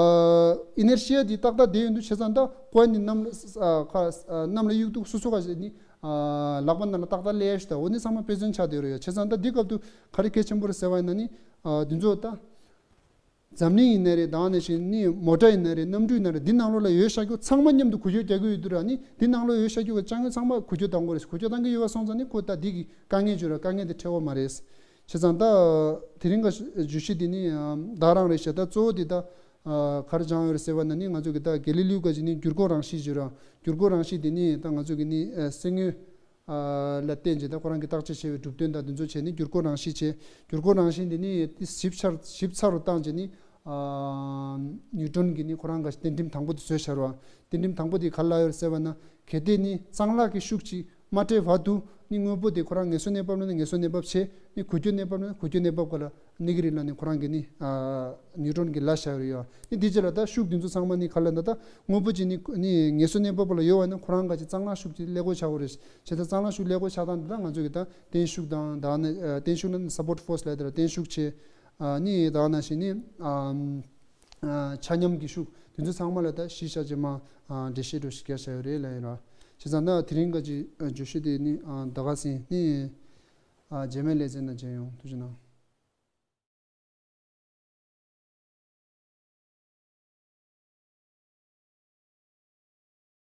ཨི་ནེར་ཤི་ཡ་དེ་ཏག་ཏག་བསྡད་ཡོད་འདུག་བྱས་ཙང་ད་ཀོན་དེ་གནམ་ལ་ཨ་ཁ་ཨ་གནམ་ལ་གཡུག་འདུག་སོ་སོ་ག་ཞིག་ནི་ཨ་ལག་པ་ནང་ལ་ཏག་ཏག་སླེབས་ཡ་ཞིག་ད་འོ་ནི་ཚང་མ་དཔེ་མཚོན་ཆགས་བསྡད་ཡོད་རེད་ཡ། བྱས་ཙང་ད་འདི་སྐབས་དུ་ག་རེ་གལ་ཆེན་པོ་རེད་ཟེར་བ་ཡིན་ན་ནི་ཨ་འདི་ཚོ་ད། འཛམ་གླིང་ཡིན་ན་རེད། ད་ནང་བཞིན་ནི་མོ་ཊ་ཡིན་ན་རེད། གནམ་གྲུ་ཡིན་ན་རེད། འདི་ནང་ལོགས་ལ་ཡོད་བཞག་རྒྱུ་ཚང་མ་མཉམ་དུ་འགུལ་སྐྱོད་རྒྱག་གི་ཡོད་དུས་ར་ནི་འདི་ནང་ལོགས་ཡོད་བཞག་རྒྱུ་གི་ཅང་ཡོད་ཚང་མ་འགུལ་སྐྱོད་གཏང་གི་ཡོད་པ་སོང་ཙང་ནི་ཁོ་ད་འདི་གི་དཀའ་ངལ་བྱུང་ར་དཀའ་ངལ་དེ་འཕྲད་འོ་མ་རེད། བྱས་ཙང་ད་དེ་རིང་གི་བརྗོད་གཞི་འདི་ནི་ད་རང་རེད་ཤག་ད་གཙོ་བོ་འདི་ད་ག་རེ་སྦྱངས་ཡོད་རེད་ཟེར་བ་ན་ནི་ང་ཚོ་གི་ད་གེ་ལི་ལིའུ་ག་ཅིག་ནི་འགྱུར་ཁུག་རང་བཞིན་བརྗོད་ར་འགྱུར་ཁུག་རང་བཞིན་འདི་ནི་ད་ང་ཚོ་གི་ནི་གསེར་དངུལ། ལ་བརྟེན་བྱས་ད་ཁོ་རང་གི་བརྟག་དཔྱད་བྱས་པའི་གྲུབ་དོན་དང་དེ་ཚོ་བྱས་ནས་འགྱུར་ཁུག་རང་བཞིན་བྱས། འགྱུར་ཁུག་རང་བཞིན་དེ་ནི་ཞིབ་ཆ་ཞིབ་ཚགས་རུ་བཏང་བྱས་ནས་ནིའུ་ཊོན་གྱིས་ནི་ཁོ་རང་ག་རྟེན་འབྲེལ་དང་པོ་དེ་བཟོས་བཞག་ར། རྟེན་འབྲེལ་དང་པོ་དེ་ག་ལ་ཡོད་ཟེར་བ་ན་གལ་ཏེ་ནི་གཙང་ལག་གི་ཤུགས་ཀྱིས་མ་སྤྲད་བར་དུ་ནི་དངོས་པོ་དེ་ཁོ་རང་ངལ་གསོ་གནས་བབ་ལ་ནི་ངལ་གསོ་གནས་བབ་བྱས། ནི་འགུལ་སྐྱོད་གནས་བབ་ལ་ནི་འགུལ་སྐྱོད་གནས་བབ་ག་ལ། ནི་གི་རིགས་ལ་ནི་ཁོ་རང་གི་ནི་ནིའུ་ཊོན་གྱི་ལ་བཞག་ཡོད་རེད་ཡ། ནི་དེ་རྗེས་ལ་ད་ཤུགས་འདི་ཚོ་ཚང་མ་ནི་ག་ལ་ད་ད་དངོས་པོ་ཅིག་ནི་ནི་ངལ་གསོ་གནས་བབ་ལ་ཡོད་བ་ན་ཁོ་རང་ག་ཅིག་གཙང་ལག་ཤུགས་ཀྱིས་ཀླད་ཀོར་ཆགས་ཡོད་རེད། བྱས་ཙང་གཙང་ལག་ཤུགས་ཀླད་ཀོར་ཆགས་སྟངས་འདི་ད་ང་ཚོ་གི་ད་བརྟན་ཤུགས་དང་ད་ནི་བརྟན་ཤུགས་ན་ནི་སབ་པོར་ཊི་ཕོར་སི་ལབ་ཡ་དེ་ལ་བརྟན་ཤུགས་བྱས། ནི་ད་ནང་བཞིན་ནི་ཆ་མཉམ་གྱི་ཤུགས་དེ་ཚོ་ཚང་མ་ལ་ད་གཞི་བཞག་ཅིག་མ་འགྲེལ་བཤད་འགྲོ་ཞིག་བརྒྱབ་བཞག་ཡོད་རེད་ལབ་ཡིན་ར། བྱས་ཙང་ད་དེ་རིང་ག་ཅིག་བརྗོད་གཞི་དེ་ནི་ད་ག་ཟིན་ནི་རྗེས་མའི་ལེ་ཚན་ནང་མཇལ་ཡོང་། ཐུགས་རྗེ་གནང་།